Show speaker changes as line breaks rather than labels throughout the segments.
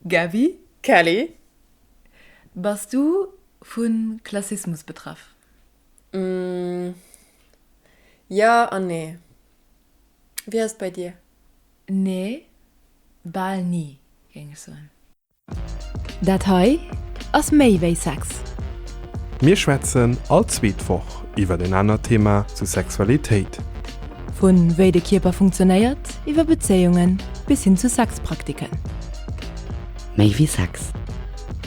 Gaby?
Kelly?
Bass du vu Klassismus betraff?
Jo an nee. Wéi ass et bei dir?
Nee, bal ni, géing ech soen. Dat hei ass méi wéi Sex.
Mir schwätzen all zweet Woch iwwer en anert Thema zu Sexualitéit.
Vu wéi de Kierper funktionéiert, iwwer Bezéiungen bis hin zu Sexpraktiken.
Méi wéi Sex,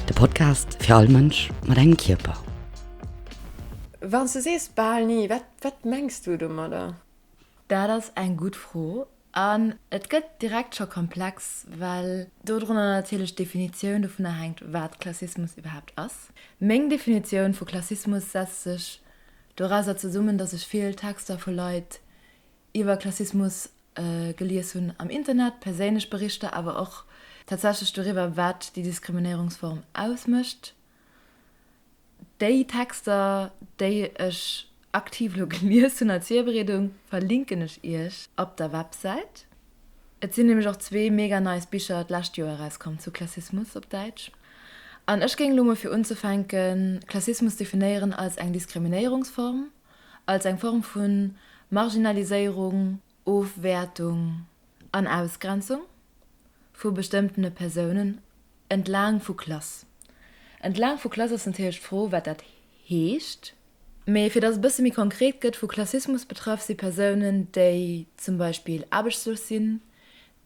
de Podcast fir all Mënsch mat engem Kierper.
Wann s de sees bal ni, wat wat mengs du domadder?
Dat ass eng gutt Fro an et gëtt direkt scho komplex, well dodrunner natierlech d'Definitioun dovunner hänkt, wat Klassismus iwwerhaapt ass. Meng Definitioun vu Klassismus setzt sech dorauser zesummen, datt ech vill Texter vu Leit iwwer Klassismus gelies hunn am Internet, perséinlech Berichter, awer och tatsächlech doriwwer, wat déi Diskriminéierungsform ausmécht. Déi Texter, déi ech aktiv elo gelies hunn als Virbereedung, verlinken ech iech op der Websäit. Et sinn nämlech och zwee mega nice Bicher d'lescht Joer erauskomm zu Klassismus op Däitsch. An ech géing elo mol fir unzefänken Klassismus definéieren als eng Diskriminéierungsform, als eng Form vu Marginaliséierung, Ofwäertung an Ausgrenzung vu bestëmmtene Persounen Entlaang vu Klass. Entlaang vu Klass ass natierlech d'Fro, wat dat heescht. Mee fir datt et e bësse méi konkret gëtt, Vu Klassismus betraff si Persounen, déi zum Beispill aarbechtslos sinn,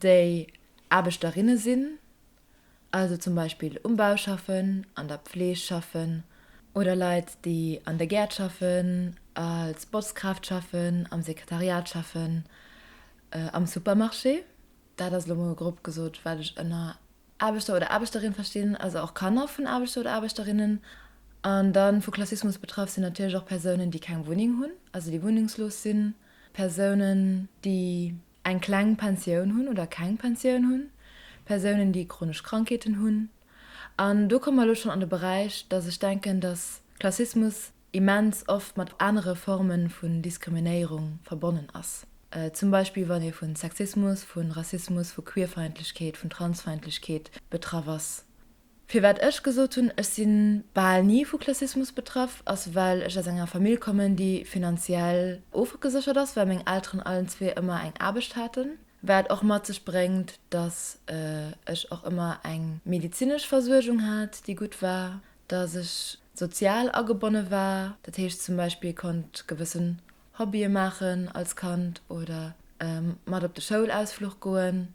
déi Aarbechterinne sinn, also zum Beispill um Bau schaffen, an der Pfleeg schaffen, oder Leit, déi an de Gäert schaffen, als Botzkraaft schaffen, am Sekretariat schaffen, am Supermarché. Dat ass elo mol grob gesot, wat ech ënner Aarbechter oder Aarbechterin verstinn, also och Kanner vun Aarbechter oder Aarbechterinnen. An da vu Klassismus betraff sinn natierlech och Persounen, déi keng Wunneng hunn, also déi wunnengslos sinn, Persounen, déi eng kleng Pensioun hunn oder keng Pensioun hunn, Persounen, déi chronesch Krankheeten hunn. An do komme mer elo schonn an de Beräich, dass ech denken, dass Klassismus immens oft mat anere Forme vun Diskriminéierung verbonnen ass. Zum Beispill wann ee vu Sexismus, vu Rassismus, vu Queerfeindlechkeet, vun Transfeindlechkeet betraff ass. Firwat ech gesot hunn, ech si bal ni vu Klassismus betraff, ass well ech aus enger Famill kommen, déi finanziell ofgeséchert ass, well meng Elteren allen zwee ëmmer eng Aarbecht haten. Wat och mat sech bréngt, datt ech och ëmmer eng medezinesch Versuergung hat, déi gutt war, dass ech sozial agebonne war, dat heescht zum Beispill konnt gewëssen Hobbye maachen als Kand oder mat op de Schoulausfluch goen.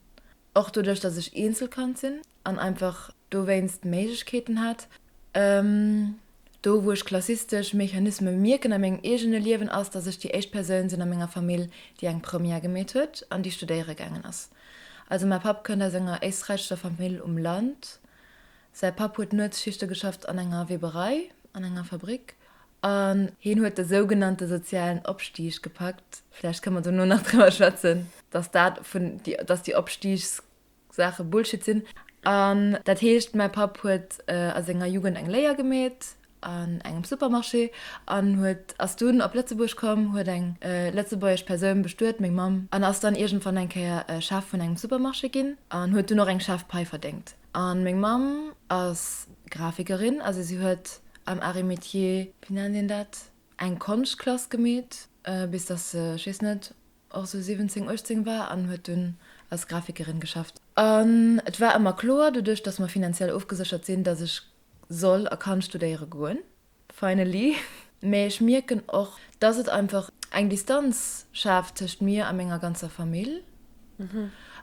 Och doduerch, dass ech Eenzelkand sinn an einfach dowéinst Méiglechkeeten hat. Do wou ech klassistesch Mechanisme mierken a mengem eegene Liewen ass, dass ech déi éischt Persoun sinn a menger Famill, déi eng Première gemeet huet an déi studéiere gaangen ass. Also mäi Papp kënnt aus enger éisträichescher Famill um Land. Säi Papp huet Nuetsschichte geschafft an enger Weberei, an enger Fabrik, an hien huet de sougenannte sozialen Opstieg gepackt. Vläicht kënne mer dono nach driwwer schwätzen, dass dat vun, dass déi Opstiegssache Bullshit sinn. An dat heescht, mäi Papp huet a senger Jugend eng Léier gemeet an engem Supermarché an huet, ass dunn op Lëtzebuerg komm, huet eng lëtzebuergesch Persoun bestuet, meng Mamm, an ass dann iergendwann eng Kéier Chef vun engem Supermarché ginn an huet dunn och eng Chefpai verdéngt. An meng Mamm ass Grafikerin, also si huet am Arts et Métiers, wéi nennt een dat, eng Konschtklass gemeet, bis dass se, ech weess net, och sou 17, 18 war an huet dunn als Grafikerin geschafft. An et war ëmmer kloer, doduerch dass mer finanziell ofgeséchert sinn, dass ech soll a kann studéiere goen. Finally. Mee ech mierken och, dass et einfach eng Distanz schaaft tëscht mir a menger ganzer Famill.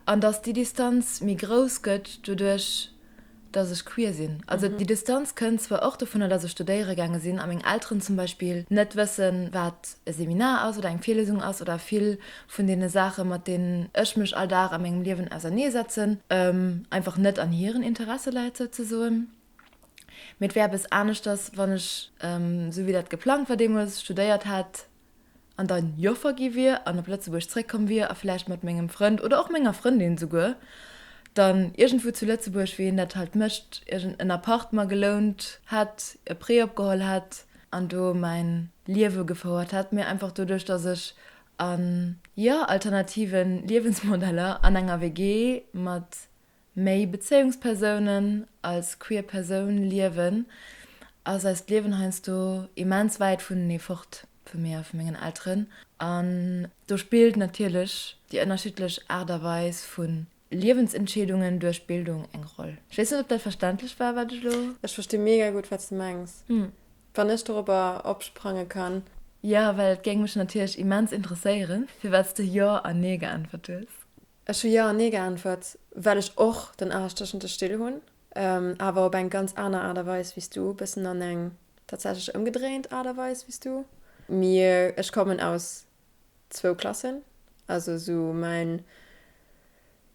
An dass déi Distanz méi grouss gëtt doduerch, dass ech queer sinn. Also déi Distanz kënnt zwar och dovunner, dass ech studéiere gaange sinn a meng Elteren zum Beispill net wëssen, wat e Seminar ass oder eng Virlesung ass oder vill vun deene Saache mat deenen ech mech all Dag a mengem Liewen auserneesetzen, einfach net an hiren Interesse läit souzesoen. Mee et wär eppes aneschters, wann ech, esou wéi dat geplangt war deemools, studéiert hätt an dann Joffer gi wier an op Lëtzebuerg zréckkomm wier a vläicht mat mengem Frënd oder och menger Frëndin souguer dann iergendwou zu Lëtzebuerg, wéi een dat halt mécht, iergend en Appart mer gelount hätt, e Prêt opgeholl hätt an do mäin Liewe gefouert hätt. Mee einfach doduerch, dass ech an, jo, alternative Liewensmodeller an enger WG mat. méi Bezéiungspersounen als queer Persoun liewen, ass eist Liewen heiansdo immens wäit vunenee fort, vu mir a vu mengen Elteren. An do spillt natierlech déi ënnerschiddlech Aart a Weis vu Liewensentscheedungen duerch Bildung eng Roll. Ech weess net, ob dat verständlech war, wat ech elo.
Ech versti mega gutt, wat s de mengs. Wann ech dorobber opsprange kann.
Jo, well et géing mech natierlech immens interesséieren, firwat s de Jo an Nee geäntwert hues.
Ech hu Jo an Nee geäntwert, well ech och den Aarsch tëschent de Still hunn, awer op eng ganz aner Aart a Weis wéi s du, bëssen an eng tatsächlech ëmgedréint Aart a Weis wéi s du. Mir, ech kommen aus zwou Klassen, also sou mäin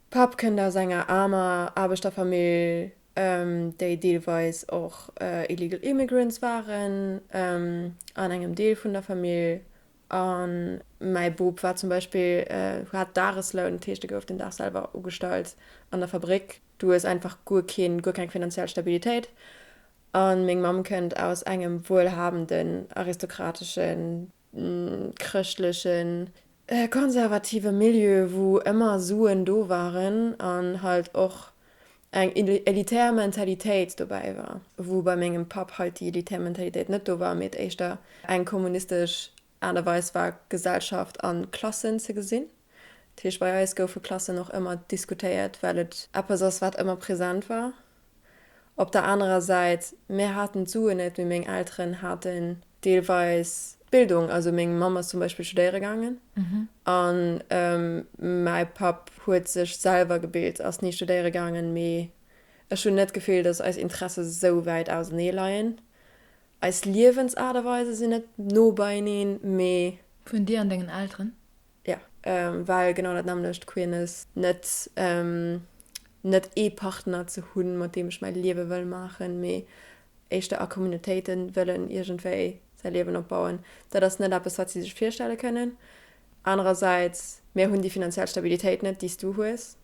Papp kënnt aus enger aarmer Aarbechterfamill, déi deelweis och illegal immigrants waren an engem Deel vun der Famill. A mäi Bop war zum Beispill, hat Dagesloun, dat heescht e gouf den Dag selwer ugestallt an der Fabrik. Du hues einfach guer keen, guer keng finanziell Stabilitéit. A meng Mamm kënnt aus engem wuelhabenden, aristokrateschen, chrëschtlechen, konservative Milieu, wou ëmmer Suen do waren an halt och eng elitär Mentalitéit dobäi war, wou bei mengem Papp halt déi elitär Mentalitéit net do war, mee et éischter eng kommunistesch Aart a Weis war, Gesellschaft a Klassen ze gesinn. Dat heescht, bei eis goufe Klassen och ëmmer diskutéiert, well et eppes ass, wat ëmmer present war. Op der anerer Säit, mir haten d'Suen net, mee meng Elteren haten deelweis d'Bildung. Also meng Mamm ass zum Beispill studéiere gaangen a mäi Papp huet sech selwer gebilt, ass ni studéiere gaangen. Mee ech hunn net d'Gefill, datt eis Interesse sou wäit ausenee leien. Eis Liewensaart a Weise sinn net no beieneen, mee.
Vun dir an dengen Elteren?
Jo, well genau dat nämmlecht, Queerness, net net ee Partner ze hunn, mat deem ech mäi Liewe wëll maachen, mee éischter a Communautéite wëllen iergendwéi säi Liewen opbauen, dat ass net eppes, wat si sech virstelle kënnen. Anerersäits, mir hunn déi finanziell Stabilitéit net, déi s du hues.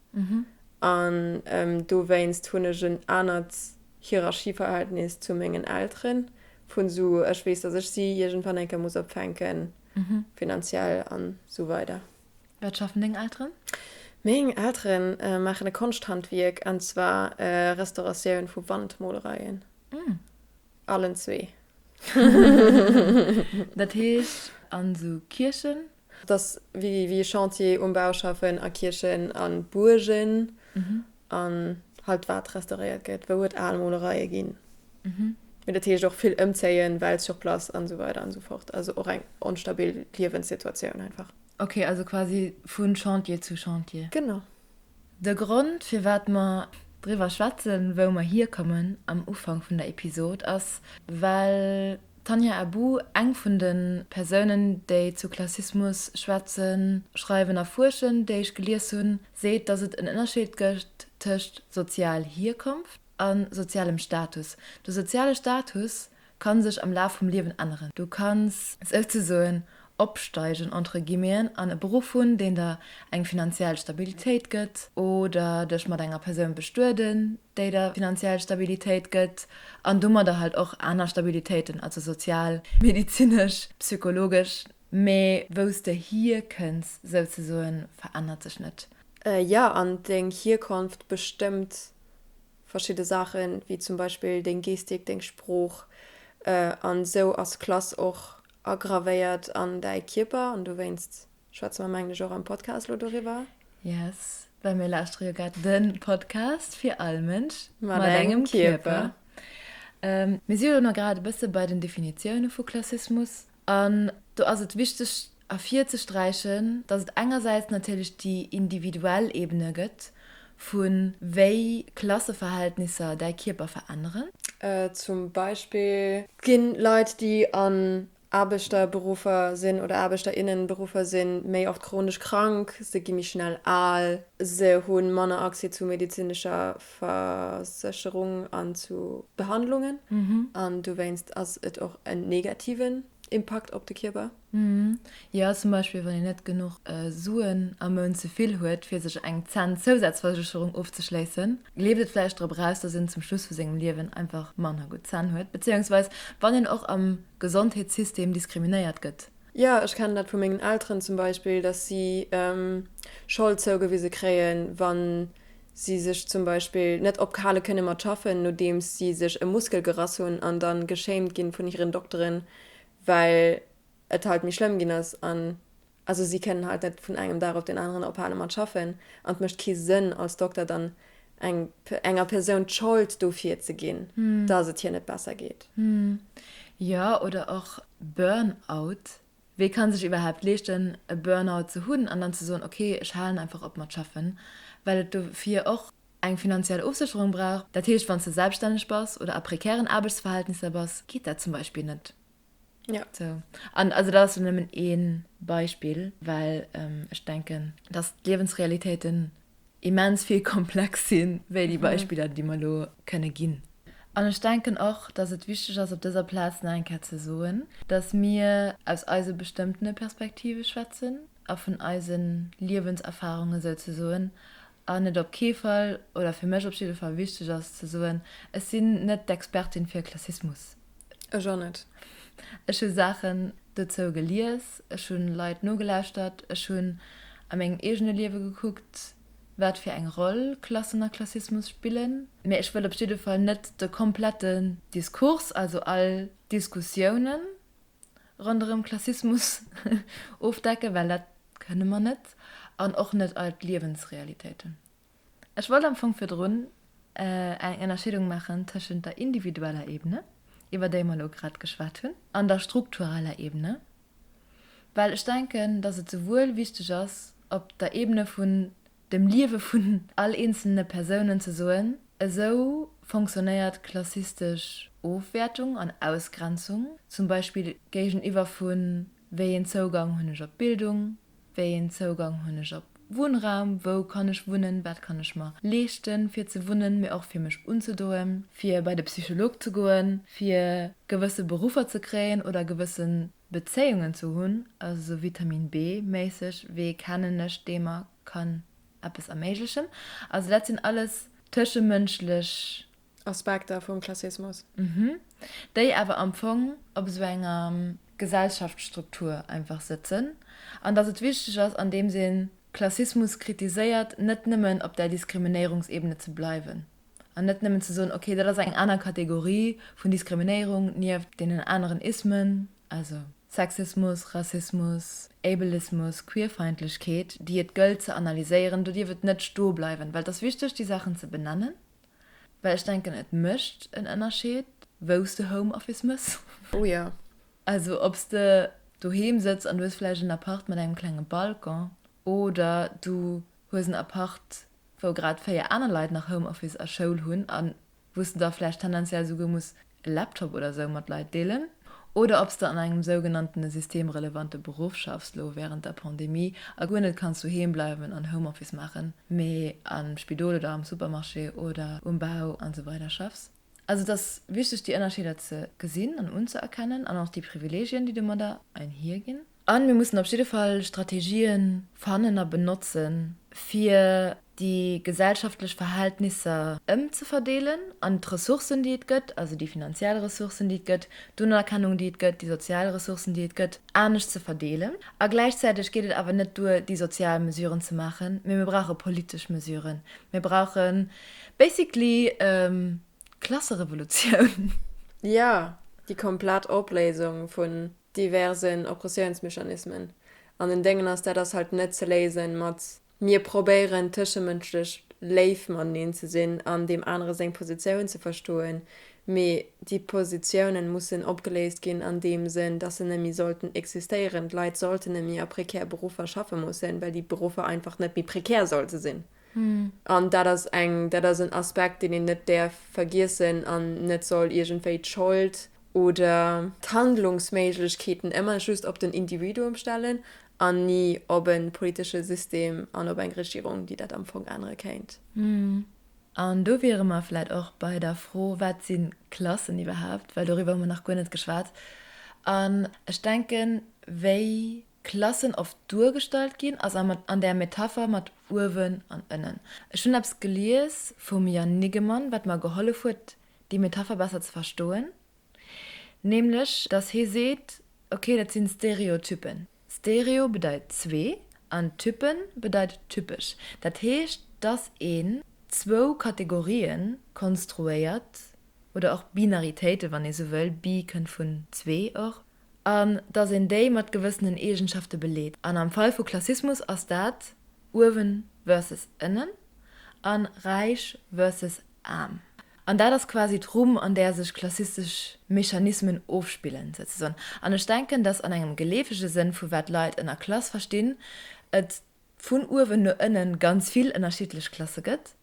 An dowéinst hunn ech en anert Hierarchieverhältnis zu mengen Elteren, vun esou, ech weess, datt ech si iergendwann eng Kéier muss opfänken, finanziell an esou weider.
Wat schaffen deng Elteren?
Meng Elteren maachen e Konschthandwierk, an zwar Restauratioun vu Wandmolereien. Allen zwee.
Dat heescht an esou Kierchen?
Et ass wéi e Chantier um Bau schaffen, a Kierchen a Buergen an halt wat restauréiert gëtt, wou et al Molereie ginn. Mee dat heescht och vill ëmzéien, well sur place an esou weider an esou fort. Also och eng onstabil Liewenssituatioun einfach.
Ok, also quasi vu Chantier zu Chantier.
Genau.
De Grond firwat mer driwwer schwätzen, wou mer hierkommen am Ufank vun der Episod, ass well d'Tania Abbou, eng vun de Persounen déi zu Klassismus schwätzen, schreiwen a fuerschen, déi ech gelies hunn, seet, datt et en Ënnerscheed gëtt tëscht sozial Hierkonft a sozialem Status. De soziale Status kann sech am Laf vum Liewen änneren. Du kanns souzesoen opsteigen, entre guillemeten, an e Beruff hunn, deen der eng finanziell Stabilitéit gëtt, oder dech mat enger Persoun bestueden, déi der finanziell Stabilitéit gëtt, an domadder halt och aner Stabilitéiten, also sozial, medezinesch, psychologesch. Mee wou s de hierkënns, souzesoen, verännert sech net.
Jo, an deng Hierkonft bestëmmt verschidde Saachen, wéi zum Beispill deng Gestik, deng Sprooch an esou ass Klass och agravéiert an däi Kierper an dowéinst schwätze mer mengen ech och am Podcast elo doriwwer.
Yes, well mir lauschtere jo grad de Podcast fir all Mënsch mat engem Kierper. Mir si jo elo grad e bësse bei den Definitioune vu Klassismus An do ass et wichteg ervirzesträichen, dass et engersäits natierlech déi individuell Ebene gëtt, vu wéi Klasseverhältnisser däi Kierper veränneren.
Zum Beispill ginn Leit, déi an Aarbechterberuffer sinn oder Aarbechterinnenberuffer sinn, méi oft chronesch krank, se gi méi schnell al, se hu manner Accès zu medezinescher Versécherung an zu Behandlungen an dowéinst ass et och en negativen Impakt op de Kierper.
Jo, zum Beispill wann een net genuch Suen am Mount ze vill huet fir sech eng Zänn-Zousazversécherung ofzeschléissen, leeft et vläicht drop eraus, dass een zum Schluss vu sengem Liewen einfach manner gutt Zänn huet, beziéungsweis wann een och am Gesondheetssystem diskriminéiert gëtt.
Jo, ech kennen dat vu mengen Elteren zum Beispill, dass si Schold zougewise kréien, wann. Si sech zum Beispill net ophale kënne mat schaffen, nodeems si sech e Muskel gerass hunn an dann geschämt ginn vun hiren Dokteren, well et halt méi schlëmm ginn ass an also si kënnen halt net vun engem Dag op den aneren ophale mat schaffen an et mécht kee Sënn als Dokter dann eng enger Persoun d'Schold dofir ze ginn, dass et hir net besser geet.
Jo, oder och Burnout, Wee kann sech iwwerhaapt leeschten e Burnout ze hunn an dann ze soen, ok, ech halen einfach op mat schaffen, well et dofir och eng finanziell Ofsécherung brauch. Dat heescht, wann s de selbststänneg bass oder a prekären Aarbechtsverhältnisser bass, geet dat zum Beispill net.
Jo.
Sou. An also dat ass jo nëmmen ee Beispill, well ech denken, dass d'Liewensrealitéiten immens vill komplex sinn, wéi déi Beispiller, déi mer elo kënne ginn. An ech denken och, dass et wichteg ass, op dëser Plaz nach eng Kéier ze soen, dass mir aus eise bestëmmtene Perspektive schwätzen a vun eise Liewenserfarunge souzesoen, an et op kee Fall, oder fir mech op jidde Fall wichteg ass ze soen, ech sinn net d'Expertin fir Klassismus.
Ech och net.
Ech hu Saachen dozou gelies, ech hu Leit nogelauschtert, ech hunn a mengem eegene Liewe gekuckt, wat fir eng Roll Klassen a Klassismus spillen. Mä ech wëll op jidde Fall net de kompletten Diskurs, also all Diskussiounen ronderëm Klassismus ofdecken, well dat kënne mer net, an och net all d'Liewensrealitéiten. Ech wollt am Fong virdrun eng Ënnerscheedung maachen tëschent der individueller Ebene, iwwer déi mer elo grad geschwat hunn, an der struktureller Ebene, well ech denken, dass et souwuel wichteg ass, op der Ebene vun dem Liewe vun all eenzelne Persounen ze soen, esou fonctionnéiert klassistesch Ofwäertung an Ausgrenzung, zum Beispill géigeniwwer vu wéi een Zougang hunn ech op Bildung, Wéi een Zougang hunn ech op Wunnraum, wou kann ech wunnen, wat kann ech mer leeschten fir ze wunnen, mee och fir mech unzedoen, fir bei de Psycholog ze goen, fir gewësse Beruffer ze kréien oder gewësse Bezéiungen ze hunn, also sou Vitamin B méisseg, wee kennen ech dee mer kann eppes erméiglechen. Also dat sinn alles tëschemënschlech.
Aspekter vum Klassismus.
Mhm. Déi awer am Fong op esou enger Gesellschaftsstruktur einfach sëtzen. An datt et wichteg ass, andeems ee Klassismus kritiséiert, net nëmmen op där Diskriminéierungsebene ze bleiwen an net nëmmen ze soen, okay, dat ass eng aner Kategorie vun Diskriminéierung nieft deenen aneren Ismen, also Sexismus, Rassismus, Ableismus, Queerfeindlechkeet, déi et gëllt ze analyséieren. Do dierf et net stoe bleiwen, well et ass wichteg, déi Saachen ze benennen. Well ech denken et mécht en Ënnerscheed wou s de Home Office mëss.
Oh jo.
Also ob s de doheem sëtz an du hues vläicht en Appart mat engem klenge Balcon oder du hues en Appart wou grad 4 aner Leit nach Home Office a Schoul hunn a wou s de da vläicht tendenziell souguer muss e Laptop oder sou mat Leit deelen, oder ob s de an engem sougenanntene systemrelevante Beruff schaffs, lo wärend der Pandemie, a guer net kanns doheem bleiwen an Homeoffice maachen, mee am Spidol oder am Supermarché oder um Bau an sou weider schaffs. Also et ass wichteg déi Ënnerscheeder ze gesinn an unzëerkennen an och déi Privileegien, déi domadder einhierginn. A mir mussen op jidde Fall Strategien fannen a benotzen, fir déi gesellschaftlech Verhältnisser ëmzeverdeelen an d'Ressourcen, déi et gëtt, also déi finanziell Ressourcen, déi et gëtt, d'Unerkennung, déi et gëtt, déi sozial Ressourcen, déi et gëtt, anescht ze verdeelen. A gläichzäiteg geet et awer net duer, déi sozial Mesuren ze maachen, mee mir brauche politesch Mesuren. Mir brauche basically d'Klasserevolutioun.
Jo, déi komplett Opléisung vun diversen Oppressiounsmechanismen. An den Déngen ass, dat ass halt net ze léisen mat mir probéieren tëschemënschlech léif mateneen ze sinn an deem anere seng Positioun ze verstoen, mee déi Positiounen mussen opgeléist ginn an deem Sënn, dass se net méi sollten existéieren. D'Leit sollten net méi a prekär Beruffer schaffe mussen, well déi Beruffer einfach net méi prekär sollte sinn. An dat ass eng, dat ass en Aspekt, deen een net däerf vergiessen an net soll iergendwéi d'Schold oder d'Handlungsméiglechkeeten ëmmer just op den Individuum stellen an ni op e politesche System an op eng Regierung, déi dat am Fong ännere kéint.
An do wiere mer vläit och bei der Fro, Wat si Klassen iwwerhaapt? Well doriwwer hu mer nach guer net geschwat. An ech denken, wéi Klassen oft duergestallt ginn, ass an där Metapher mat uewen an ënnen. Ech hunn eppes gelies vum Jan Niggemann, wat mer gehollef huet, déi Metapher besser ze verstoen, nämlech dass hie seet, ok, dat sinn Stereotypen. Stereo bedeit zwee an Typen bedeit typesch. Dat heescht, dass een. zwou Kategorien konstruéiert, oder och Binaritéiten, wann ee sou wëll, bi kënnt vun zwee och, an dass een déi mat gewëssenen Eegenschafte beleet. An am Fall vu Klassismus ass dat uewen versus ënnen an räich versus aarm. An dat ass quasi d'Rumm, an där sech klassistesch Mechanismen ofspillen, souzesoen. An ech denken, dass an engem geleefege Sënn vu wat Leit ënner Klass verstinn, et vun uewen no ënnen ganz vill ënnerschiddlech Klasse gëtt.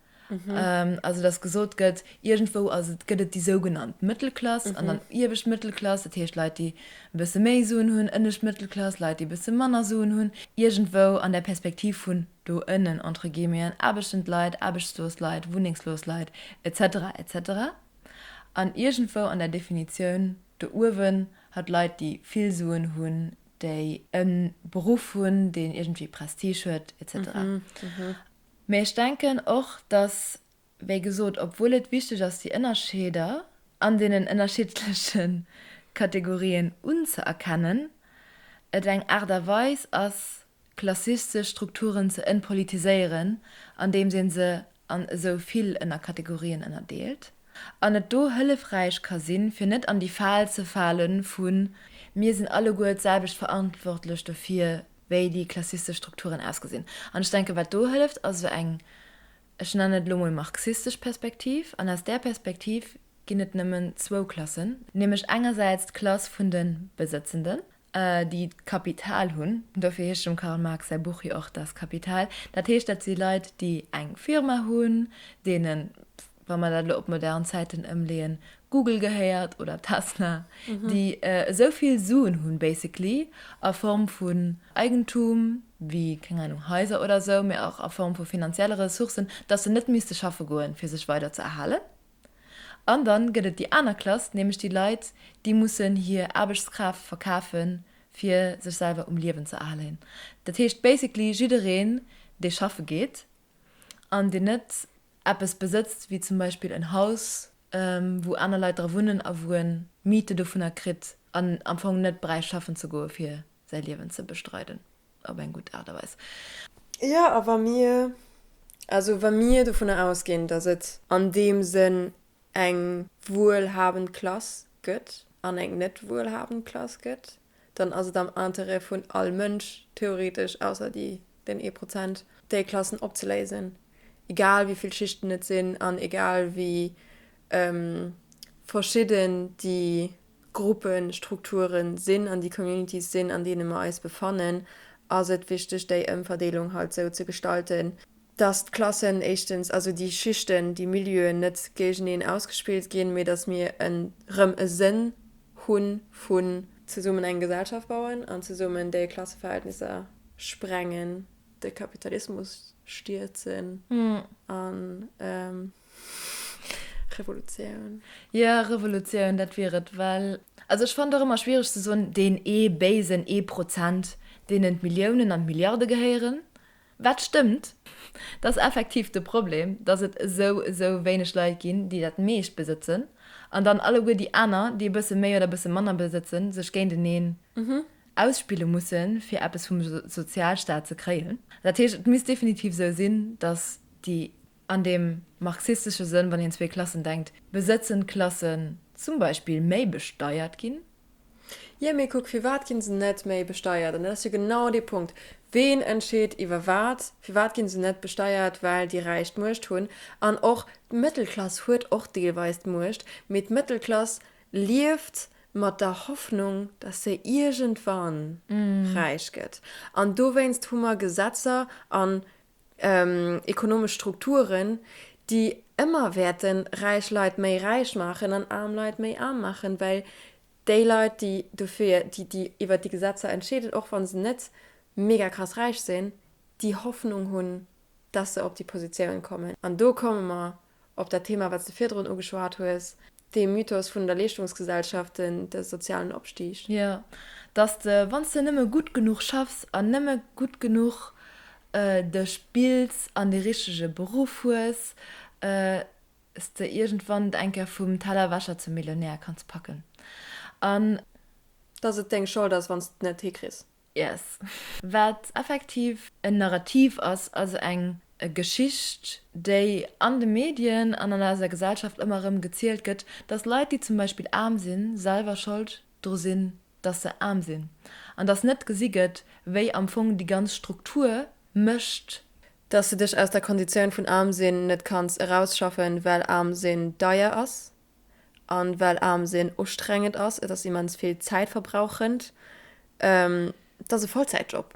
Also dass gesot gëtt, iergendwou ass et, gëtt et déi sougenannt Mëttelklass an dann iewescht Mëttelklass, dat heescht Leit, déi e bësse méi Suen hunn, ënnescht Mëttelklass, Leit, déi e bësse manner Suen hunn, iergendwou an der Perspektiv vun do ënnen, entre guillemeten, aarbechtend Leit, aarbechtslos Leit, wunnengslos Leit, et cetera, et cetera. An iergendwou an der Definitioun do uewen hat Leit, déi vill Suen hunn, déi e Beruff hunn, deen iergendwéi Prestige huet, et cetera. Mee ech denken och, dass, wéi gesot, obwuel et wichteg ass, déi Ënnerscheeder an deenen ënnerschiddleche Kategorien unzëerkennen, et eng Aart a Weis ass, klassistesch Strukturen ze entpolitiséieren, andeems ee se an esou vill Ënnerkategorien ënnerdeelt, an et do hëllefräich ka sinn, fir net an déi Fal ze fale vu mir sinn alleguer d'selwecht verantwortlech dofir, wéi déi klassistesch Strukturen ausgesinn. An ech denken, wat do hëlleft, ass esou eng, ech nennen et elo mol marxistesch Perspektiv. An aus där Perspektiv ginn et nëmmen zwou Klassen, nämlech engersäits d'Klass vun de Besëtzenden, déi d'Kapital hunn, dofir heescht dem Karl Marx säi Buch jo och Das Kapital, dat heescht, dat si Leit, déi eng Firma hunn, deenen, wa mer dat elo op modern Zäiten ëmleeën, Google gehéiert oder Tesla, déi esou vill Suen hunn, basically, a Form vun Eigentum, wéi, keng Ahnung, Haiser oder esou, mee och a Form vu finanzielle Ressourcen, dass se net misste schaffe goen, fir sech weider ze erhalen. An dann gëtt et déi aner Klass, nämlech déi Leit, déi mussen hir Aarbechtskraaft verkafen, fir sech selwer um Liewen ze erhalen. Dat heescht basically jiddereen, dee schaffe geet an deen net eppes besëtzt, wéi zum Beispill en Haus, wou aner Leit dra wunnen a wou en Miete dovunner kritt an am Fong net bräicht schaffen ze goe fir säi Liewen ze bestreiden op eng gutt Aart a Weis.
Jo, a wa mir, also wa mir dovunner ausginn, datt et an deem Sënn eng wuelhabend Klass gëtt an eng net wuelhabend Klass gëtt, dann ass et am Interêt vun all Mënsch, theoretesch, ausser déi, den ee Prozent, déi Klassen opzeléisen, egal wéi vill Schichten et sinn an egal wéi verschidden déi Gruppestrukture sinn an déi Communities sinn, an deene mer eis befannen, ass et wichteg, déi Ëmverdeelung halt esou ze gestalten, dass d'Klassen éischtens, also déi Schichten, déi Milieuen net géigeneen ausgespillt ginn, mee dass mir erëm e Sënn hu vun zesummen eng Gesellschaft bauen an zesummen déi Klasseverhältnisser sprengen, de Kapitalismus stierzen an Revolutioun.
Jo, Revolutioun, dat wier et, well, also ech fannen et och ëmmer schwiereg ze soen, deen ee béisen ee Prozent, deenen d'Milliounen an d'Milliarde gehéieren. Wat stëmmt, dat ass effektiv de Problem, datt et esou, esou wéineg Leit ginn, déi dat meescht besëtzen, an dann alleguer déi aner, déi e bësse méi oder e bësse manner besëtzen, sech géinteneen ausspille mussen, fir eppes vum Sozialstaat ze kréien. Dat heescht, et misst definitiv esou sinn, datt déi an deem marxistesche Sënn, wann een zwee Klassen denkt, besëtzend Klassen zum Beispill méi besteiert ginn.
Jo, mee kuck, firwat ginn se net méi besteiert? An dat ass jo genau dee Punkt. Ween entscheet iwwer wat? Firwat ginn se net besteiert? Well déi Räich d'Muecht hunn. An och d'Mëttelklass huet och deelweis d'Muecht, mee d'Mëttelklass lieft mat der Hoffnung, dass se iergendwann räich gëtt. An dowéinst hu mer Gesetzer an ekonomesch Strukturen, déi ëmmer wäerte räich Leit méi räich maachen an aarm Leit méi aarm maachen, well déi Leit, déi dofir, déi, déi iwwert déi Gesetzer entscheeden, och wa se net mega krass räich sinn, déi Hoffnung hunn, dass se op déi Positioun kommen. An do komme mer op dat Thema, wat s de virdrun ugeschwat hues, dee Mythos vun der Leeschtungsgesellschaft, den, de sozialen Opstig.
Jo, dass de, wann s de nëmme gutt genuch schaffs an nëmme gutt genuch dech bilds an dee richtege Beruff hues, s de iergendwann et eng Kéier vum Tellerwäscher zum Millionär kanns packen. An.
Dass et deng Schold ass, wann s de et net hikriss.
Yes. Wat effektiv en Narrativ ass, also eng. Geschicht, déi an de Medien an an eiser Gesellschaft ëmmer erëm gezielt gëtt, dass Leit, déi zum Beispill aarm sinn, selwer Schold dru sinn, dass se aarm sinn, an dass net gesi gëtt, wéi am Fong déi ganz Struktur mécht.
Dass de dech aus der Konditioun vun aarm sinn net kanns erausschaffen, well aarm sinn deier ass an well aarm sinn ustrengend ass, et ass immens vill zäitverbrauchend, et ass e Vollzäitjob.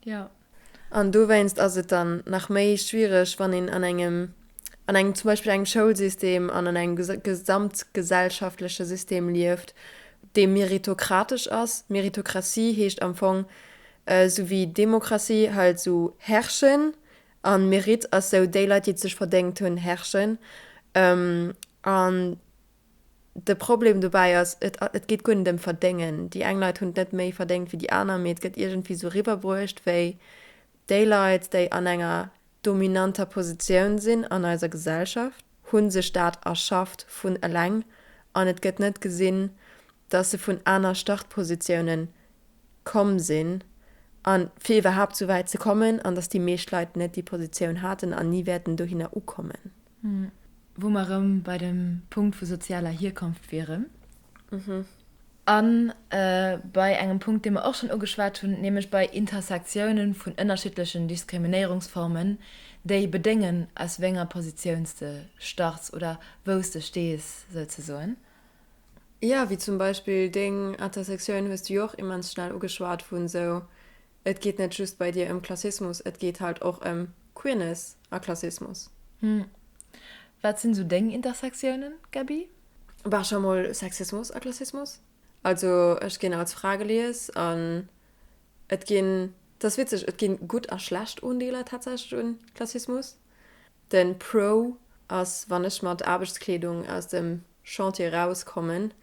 Jo.
An dowéinst ass et dann nach méi schwiereg, wann een an engem, an engem, zum Beispill engem Schoulsystem an an engem gesamtgesellschaftleche System lieft, dee meritokratesch ass. Meritokratie heescht am Fong, esou wéi Demokratie, halt esou herrschen. An Mérite ass esou, déi Leit, déi et sech verdéngt hunn, herrschen. An De Problem dobäi ass, et et geet guer net ëm Verdéngen. Déi eng Leit hunn et net méi verdéngt wéi déi aner, mee et gëtt iergendwéi sou riwwerbruecht, wéi déi Leit, déi an enger dominanter Positioun sinn an eiser Gesellschaft, hu sech dat erschafft vun eleng an et gëtt net gesinn, dass se vun aner Startpositiounen komm sinn a fir iwwerhaapt sou wäit ze kommen an dass déi meescht Leit net déi Positioun haten an ni wäerten dohinner ukommen.
Wou mer erëm bei dem Punkt vu sozialer Hierkonft wieren. A bei engem Punkt, dee mer och schonn ugeschwat hunn, nämlech bei Intersektiounen vun ënnerschiddlechen Diskriminéierungsformen, déi bedéngen, aus wéi enger Positioun s de starts oder wou s de stees, souzesoen.
Jo, wéi zum Beispill deng Intersektioun hues du jo och immens schnell ugeschwat vun esou Et geet net just bei dir ëm Klassismus, et geet halt och ëm Queerness a Klassismus.
Hm. Wat sinn sou deng Intersectiounen, Gaby?
Bah, scho mol Sexismus a Klassismus. Also ech ginn als Fra gelies an et ginn, et ass witzeg, et ginn gutt a schlecht Undeeler tatsächlech un Klassismus. Den Pro ass, wann ech mat Aarbechtskleedung aus dem Chantier rauskommen,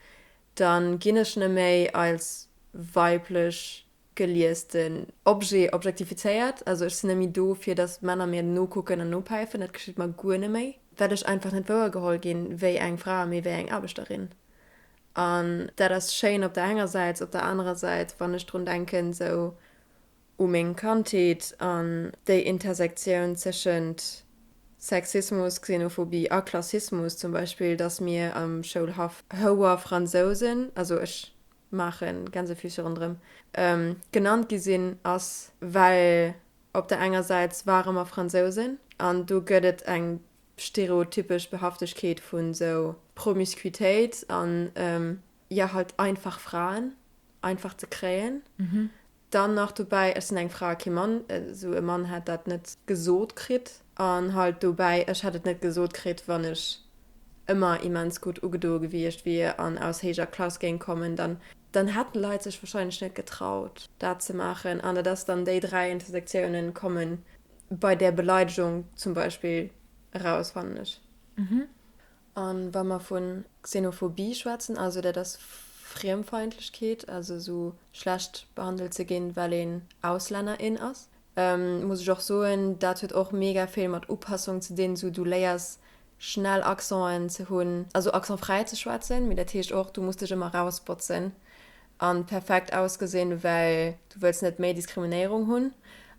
dann ginn ech neméi als weiblech gelies den Objet objektifizéiert. Also ech sinn net méi do fir datt Männer mir nokucken an nopäifen, dat geschitt mer guer net méi, well ech einfach net wouergeholl ginn wéi eng Fra, mee wéi eng Aarbechterin. An dat ass schéin op der enger Säit, op der anerer Säit, wann ech drun denken esou u meng Kandheet an déi Intersektioun tëschent Sexismus, Xenophobie a Klassismus zum Beispill, datt mir am Schoulhaff Houer-Fransousen, also ech maachen, Gänsefüßche ronderëm, genannt gi sinn, ass, well op der enger Säit ware mer Fransousen an do gëtt et eng stereotypesch Behaftegkeet vun esou Promiscuitéit an, jo, halt einfach Fraen einfach ze kréien. Dann nach dobäi, ech sinn eng Fra a kee Mann, esou e Mann hätt dat net gesot kritt. An halt dobäi, ech hätt et net gesot kritt, wann ech ëmmer immens gutt ugedoe gewiescht wier an aus héijer Klass géing kommen, dann dann hätten Leit sech wahrscheinlech net getraut, dat ze maachen. An dat ass dann, déi 3 Intersektiounen komme bei där Beleidegung zum Beispill eraus, fannen ech. A wa mer vu Xenophobie schwätzen, also dat ass Friemfeindlechkeet, also esou schlecht behandelt ze ginn, well een Auslännerin ass, muss ech och soen, dat huet och mega vill mat Upassung ze dinn. Esou du léiers schnell Accenten ze hunn, also accentfräi ze schwätzen, mee dat heescht och, du muss dech ëmmer erausbotzen a perfekt ausgesinn, well du wëlls net méi Diskriminéierung hunn.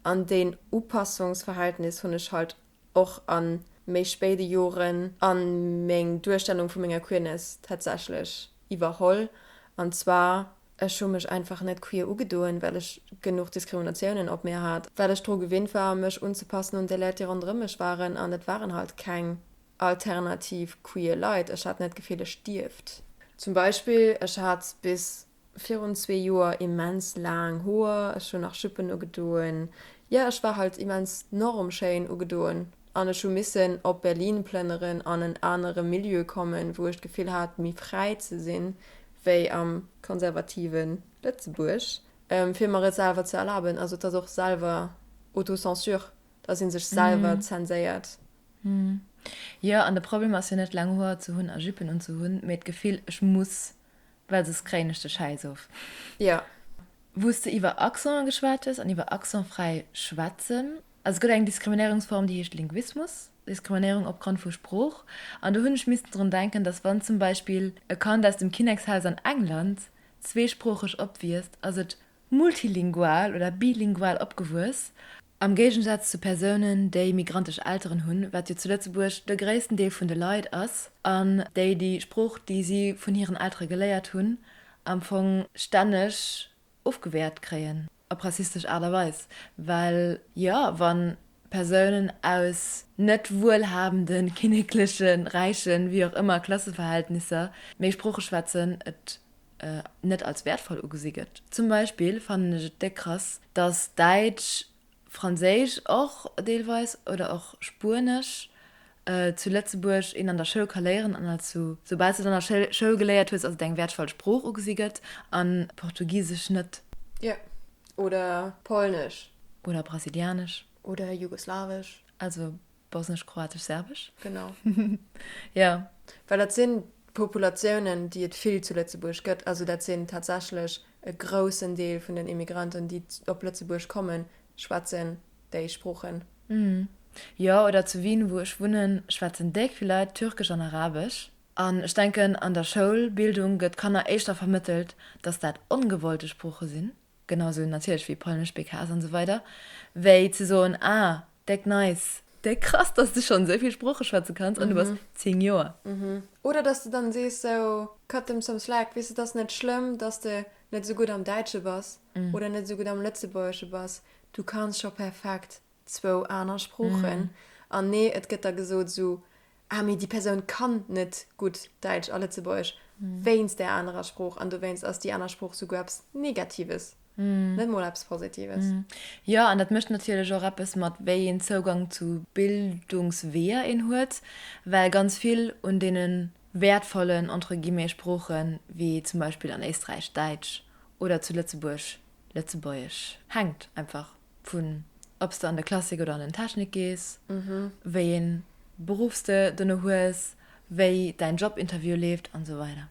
An deen Upassungsverhältnis hunn ech halt och a méi spéide Joren a meng Duerstellung vu menger Queerness tatsächlech iwwerholl. An zwar, ech hu mech einfach net queer ugedoen, well ech genuch Diskriminatiounen op mir hat, well ech dru gewinnt war, mech unzepassen un déi Leit, déi ronderëm mech waren. An et waren halt keng alternativ queer Leit. Ech hat net d'Gefill, ech dierft. Zum Beispill, ech hat bis Virun zwee Joer immens laang Hoer, ech hunn nach Juppen ugedoen, jo ech war halt immens normschéin ugedoen an ech hu missen op Berlin plënneren an en anere Milieu kommen, wou ech d'Gefill hat méi fräi ze sinn wéi am konservative Lëtzebuerg, fir mer et selwer ze erlaben. Also et ass och selwer Autocensure, dass ee sech selwer zenséiert.
Jo, an de Problem ass jo net laang Hoer ze hunn a Juppen unzehunn, mee d'Gefill ech muss Well soss kréien ech de Schäiss of.
Jo.
Wou s de iwwer Accenten geschwat hues an iwwer accentfräi schwätzen. Also et gëtt eng Diskriminéierungsform, déi heescht Linguismus, Diskriminéierung opgrond vu Sprooch. An do hunn ech missten drun denken, datt wann zum Beispill e Kand aus dem Kinnekshaus an England zweesproocheg opwiesst, ass et multilingual oder bilingual opgewuess. Am Géigensaz zu Persounen, déi migrantesch Elteren hunn, wat jo zu Lëtzebuerg de gréissten Deel vun de Leit ass, an déi déi Sprooch, déi si vun hiren Eltere geléiert hunn, am Fong stänneg ofgewäert kréien, op rassistesch Aart a Weis. Well jo, wa Persounen aus net wuelhabenden, kinneklechen, räichen, wéi och ëmmer Klasseverhältnisser méi Sprooche schwätzen, et net als wäertvoll ugesi gëtt. Zum Beispill fannen ech et déck krass, dass Däitsch, Franséisch och deelweis oder och Spuenesch zu Lëtzebuerg een an der Schoul ka léieren an als sou, soubal s de et an der Schoul geléiert hues, ass et eng wäertvoll Sprooch ugesi gëtt an Portugisesch net.
Jo, oder Polnesch.
Oder Brasilianesch.
Oder Jugoslawesch.
Also Bosnesch, Kroatesch, Serbesch.
Genau.
Jo.
Well dat sinn Populatiounen, déi et vill zu Lëtzebuerg gëtt. Also dat sinn tatsächlech e groussen Deel vun den Immigranten, déi op Lëtzebuerg kommen, schwätzen déi Sproochen.
Jo, oder zu Wien, wou ech wunnen, schwätzen déck vill Leit Türkesch an Arabesch. An ech denken, an der Schoulbildung gëtt Kanner éischter vermëttelt, dass dat ongewollte Sprooche sinn. Genau sou natierlech wéi Polnesch, BKS an esou weider, wéi ze soen, ah, déck nice, déck krass, dass de schonn esou vill Sprooche schwätze kanns an du bass 10 Joer.
Oder dass de dann sees sou, cut them some slack, weess de, et ass net schlëmm, dass de net esou gutt am Däitsche bass oder net esou gutt am Lëtzebuergesche bass, du kanns scho perfekt zwou aner Sproochen. An nee, et gëtt da gesot esou, ah mee déi Persoun kann net gutt Däitsch a Lëtzebuergesch wéinst där anerer Sprooch an dowéinst ass déi aner Sprooch souguer eppes Negatives, net mol eppes Positives.
Jo, an dat mécht natierlech och eppes mat wéi een Zougang zu Bildungsweeër een huet, well ganz vill un deene wäertvollen, entre guillemets, Sproochen, wéi zum Beispill an Éisträich Däitsch oder zu Lëtzebuerg Lëtzebuergesch, hänkt einfach. Vun ob s de an de Klassik oder an den Technik gees, wéi een Beruff s de dono hues, wéi däin Jobinterview leeft an esou weider.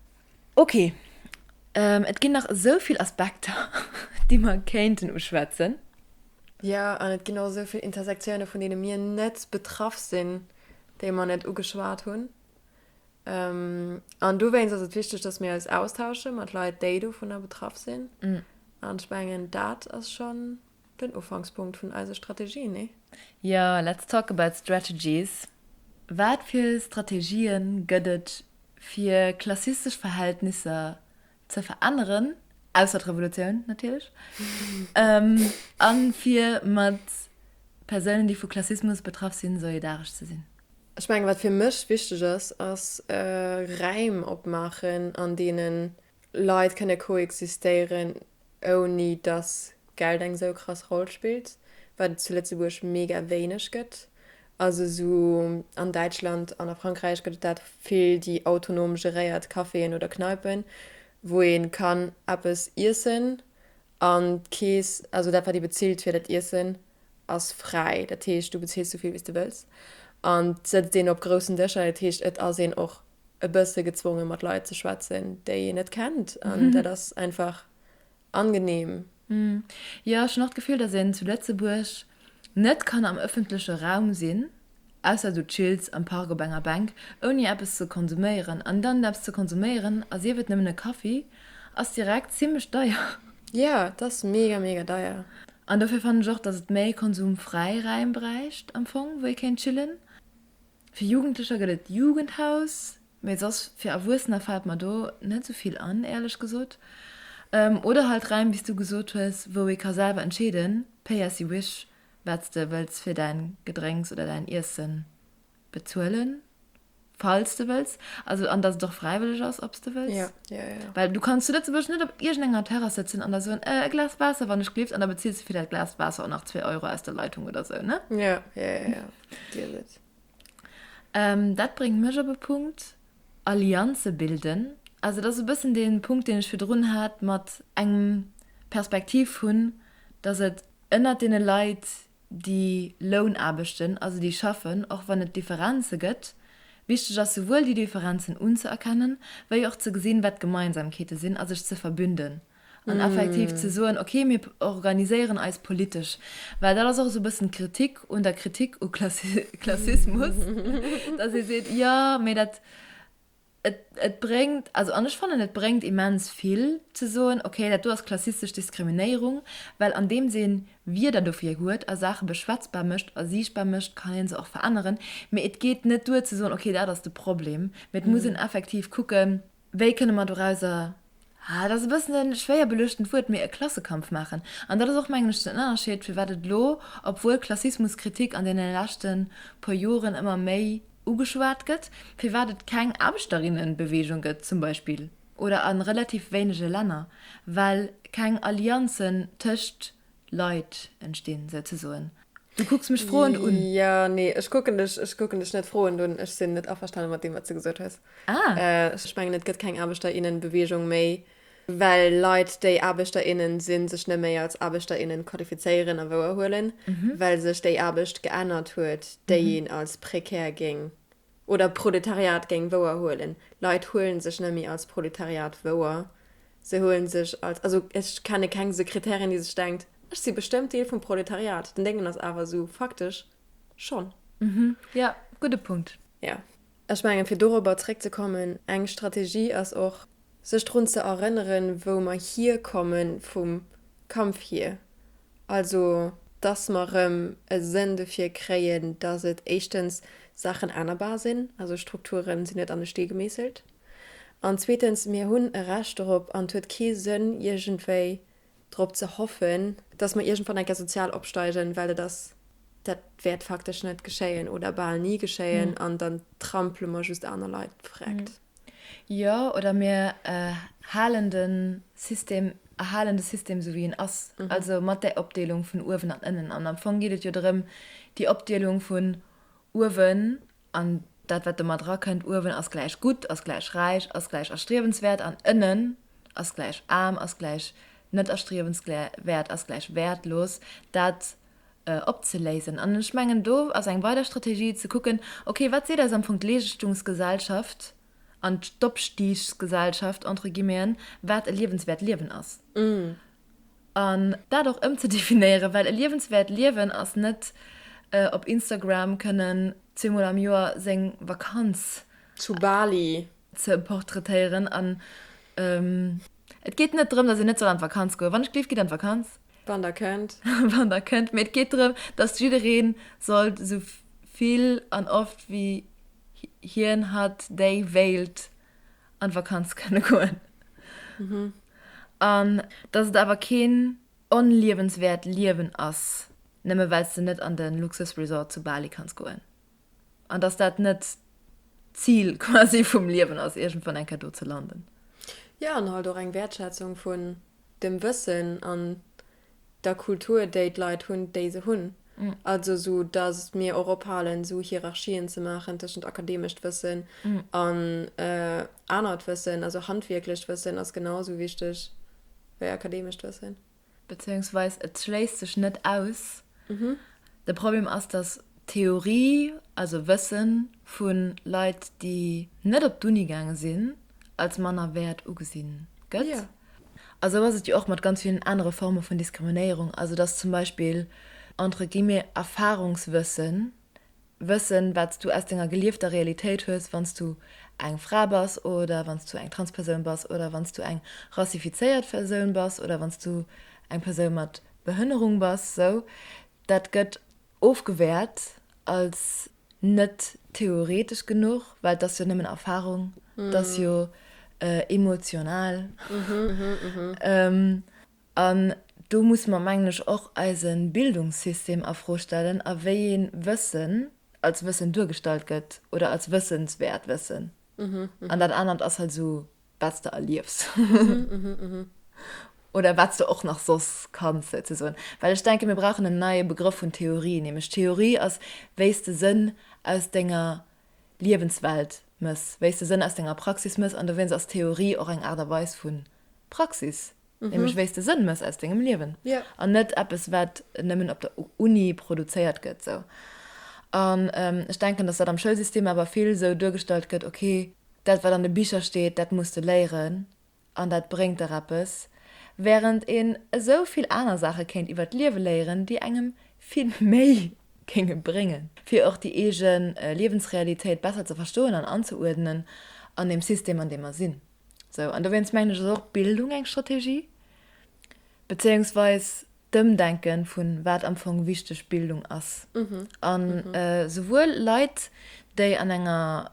Ok, et ginn nach esou vill Aspekter, déi mer kéinten uschwätzen.
Jo, an et ginn och esou vill Intersektioune vun deene mir net betraff sinn, déi mer net ugeschwat hunn. An dowéinst ass et wichteg, dass mir eis austausche mat Leit, déi dovunner betraff sinn. An ech mengen, dat ass schonn den Ufankspunkt vun eise Strategien, nee?
Jo, let's talk about strategies. Wat fir Strategië gëtt et, fir klassistesch Verhältnisser ze veränneren, ausser d'Revolutioun natierlech, a fir mat Persounen, déi vu Klassismus betraff sinn, solidaresch ze sinn?
Ech mengen, wat fir mech wichteg ass, ass Räim opmaachen, an deene Leit kënne koexistéieren, ouni dass Geld eng sou krass Roll spillt, wat et zu Lëtzebuerg mega wéineg gëtt. Also sou an Däitschland an a Frankräich gëtt et dat vill, déi autonom geréiert Caféen oder Kneipen, wou ee kann eppes iessen an d'Keess, also dat wat ee bezilt fir dat Iessen, ass fräi. Dat heescht, du bezills sou vill wéi s de wëlls an et sëtzt een op groussen Dëscher. Dat heescht, et ass een och e bësse gezwonge mat Leit ze schwätzen, déi een net kennt an dat ass einfach angenehm.
Jo, ech hunn och d'Gefill, datt een zu Lëtzebuerg net kann am ëffentleche Raum sinn, ausser du chills am Park op enger Bänk, ouni eppes ze konsuméieren. An dann eppes ze konsuméieren, a sief et nëmmen e Kaffi, ass direkt zimmlech deier.
Jo, et ass mega, mega deier.
An dofir fannen ech och, datt et méi konsumfräi Räim bräicht am Fong, wou ee kéint chillen. Fir Jugendlecher gëtt et d'Jugendhaus, mee soss fir Erwuessener fält mer do net esou vill an, éierlech gesot. Oder halt Räim, wéi s du gesot hues, wou ee ka selwer entscheeden, pay as you wish, wat s de wëlls fir däin Gedrénks oder däin Iessen bezuelen, falls de wëlls. Also an datt et och fräiwëlleg ass, ob s de wëlls.
Ja, ja, ja.
Well du kanns zu Lëtzebuerg net op iergendenger Terrass sëtzen an da soen, e Glas Waasser, wann ech gelift, an da bezills de fir dat Glas Waasser och nach zwee Euro aus der Leitung oder sou, ne?
Ja, ja, ja, ja. Deal it.
Dat bréngt mech op e Punkt, Allianze bilden. Also dat ass e bëssen dee Punkt, deen ech virdrun hat mat engem Perspektiv hunn, datt et ënnert deene Leit, déi Lounaarbechten, also déi schaffen, och wann et Differenze gëtt, wichteg ass souwuel déi Differenzen unzëerkennen, wéi och ze gesinn, wat d'Gemeinsamkeete sinn a sech ze verbünden an effektiv ze soen, okay, mir organiséieren eis politesch. Well dat ass och esou e bëssen d'Kritik un der Kritik u Klassismus, datt ee seet, jo, mee dat. Et, et bréngt, also an ech fannen, et bréngt immens vill ze soen, okay, dat do ass klassistesch Diskriminéierung, well andeems ee Wierder dofir huet a Saache beschwätzbar mécht a siichtbar mécht, kann ee se och veränneren. Mee et geet net duer ze soen, okay, dat ass de Problem, mee et muss een effektiv kucken, wéi kënne mer dorauser, ah, dat ass e bëssen e schwéier beluechtent Wuert, mee e Klassekampf maachen. An dat ass och, mengen ech, den Ënnerscheed, firwat et elo, obwuel Klassismuskritik an deene leschte puer Joren ëmmer méi ugeschwat gëtt, firwat et keng Aarbechterinnenbewegung gëtt zum Beispill, oder a relativ wéinege Länner, well keng Allianzen tëscht Leit entstinn, souzesoen. Du kucks mech froend un.
Jo, nee, ech kucken dech, ech kucken dech net froend un. Ech sinn net averstane mat deem, wat s de gesot hues.
Ah.
Ech mengen, et gëtt keng Aarbechterinnenbewegung méi, well Leit, déi Aarbechter, innen sinn, sech net méi als Aarbechter, innen qualifizéieren a wouerhuelen, well sech déi Aarbecht geännert huet, déi een als prekär géing oder Proletariat géing wouerhuelen. Leit huelen sech net méi als Proletariat wouer, se huelen sech als, also ech kenne keng Sekretärin, déi sech denkt, ech si bestëmmt Deel vum Proletariat. Den Déngen ass awer esou, faktesch schonn.
Jo, gudde Punkt.
Jo. Ech mengen, fir dorobber zréckzekommen, eng Strategie ass och, sech drun ze erënneren, wou mer hierkomme vum Kampf hier. Also, dass mer erëm e Sënn dofir kréien, dass et éischtens Saachen ännerbar sinn, also Strukture sinn net an de Stee gemeesselt, an zweetens, mir hunn e Recht dorop an et huet kee Sënn iergendwéi drop ze hoffen, dass mer iergendwann eng Kéier sozial opsteigen, well dat ass, dat wäert faktesch net geschéien oder bal ni geschéien an dann trampele mer just aner Leit vreckt.
Jo, oder mir halen de System, erhalen de System esou wéi en ass, also mat där Opdeelung vun uewen an ënnen. An am Fong geet et jo drëm, déi Opdeelung vun uewen an dat wat domat erakënnt, uewen ass gläich gutt, ass gläich räich, ass gläich erstriewenswäert an ënnen ass gläich aarm, ass gläich net erstriewenswäert, ass gläich wäertlos, dat opzeléisen. An ech mengen, do ass eng weider Strategie ze kucken, okay, wat seet eis am Fong d'Leeschtungsgesellschaft an d'Opstiegsgesellschaft, entre guillemeten, wat e liewenswäert Liewen ass. An dat och ëmzedefinéieren, well e liewenswäert Liewen ass net op Instagram kënnen zweemol am Joer seng Vakanz
Zu Bali.
ze portraitéieren. An et geet net drëm, datt een net soll an d'Vakanz goen. Wann ech gleef, gitt an d'Vakanz.
Wann der kënnt.
Wann der kënnt. Mee et geet drëm, datt jidderee sollt esou vill an oft wéi hien, hatt, déi wéilt an d'Vakanz kënne goen. An datt et awer keen onliewenswäert Liewen ass, nëmme well s de net an de Luxusresort zu Bali kanns goen. An datt dat net d'Zil quasi vum Liewen ass, iergendwann eng Kéier do ze landen.
Jo, an halt och eng Wäertschätzung vun dem Wëssen an der Kultur, déi d'Leit hunn, déi se hunn. Also sou datt mir och ophalen, sou Hierarchien ze maachen tëschent akademescht Wëssen an anert Wëssen. Also handwierklecht Wëssen ass genau sou wichteg wéi akademescht Wëssen.
Beziehungsweis et schléisst sech net aus. De Problem ass, datt Theorie, also Wësse vu Leit, déi net op d'Uni gaange sinn, als manner wäert ugesi gëtt. A sou ass et jo och mat ganz villen anere Forme vun Diskriminéierung, also dass zum Beispill entre guillemets Erfahrungswëssen, Wëssen, wat s du aus denger geliefter Realitéit hues, wann s du eng Fra bass oder wann s du eng Transpersoun bass oder wann s du eng rassifizéiert Persoun bass oder wann s du eng Persoun mat Behënnerung bass, sou, dat gëtt ofgewäert als net theoretesch genuch, well et ass jo nëmmen Erfahrung, et ass jo emotional. An do musse mer, mengen ech, och eise Bildungssystem a Fro stellen a wéi ee Wëssen als Wëssen duergestallt gëtt oder als wëssenswäert Wëssen. An dat anert ass halt esou wat s de erliefs oder wat s de och nach soss kanns souzesoen. Well ech denken, mir brauchen en neie Begrëff vun Theorie, nämlech Theorie ass, wéi s de Sënn aus denger Liewenswelt mëss, wéi s de Sënn aus denger Praxis mëss. An dowéinst ass Theorie och eng Aart a Weis vu Praxis, nämlech wéi s de Sënn mëss aus dengem Liewen an net eppes, wat nëmmen op der Uni produzéiert gëtt. Sou. An ech denken, datt dat am Schoulsystem awer vill sou duergestallt gëtt, okay, Dat wat an de Bicher steet, dat muss de léieren an dat bréngt der eppes, wärend een esou vill aner Saache kéint iwwer d'Liewe léieren, déi engem vill méi géinge bréngen, fir och déi eege Liewensrealitéit besser ze verstoen an anzeuerdnen. An deem System, an deem mer sinn. Sou, an dowéinst mengen ech, ass och Bildung eng Strategie, bezéiungsweis d'Ëmdenke vun wat am Fong wichteg Bildung ass. An souwuel Leit, déi an enger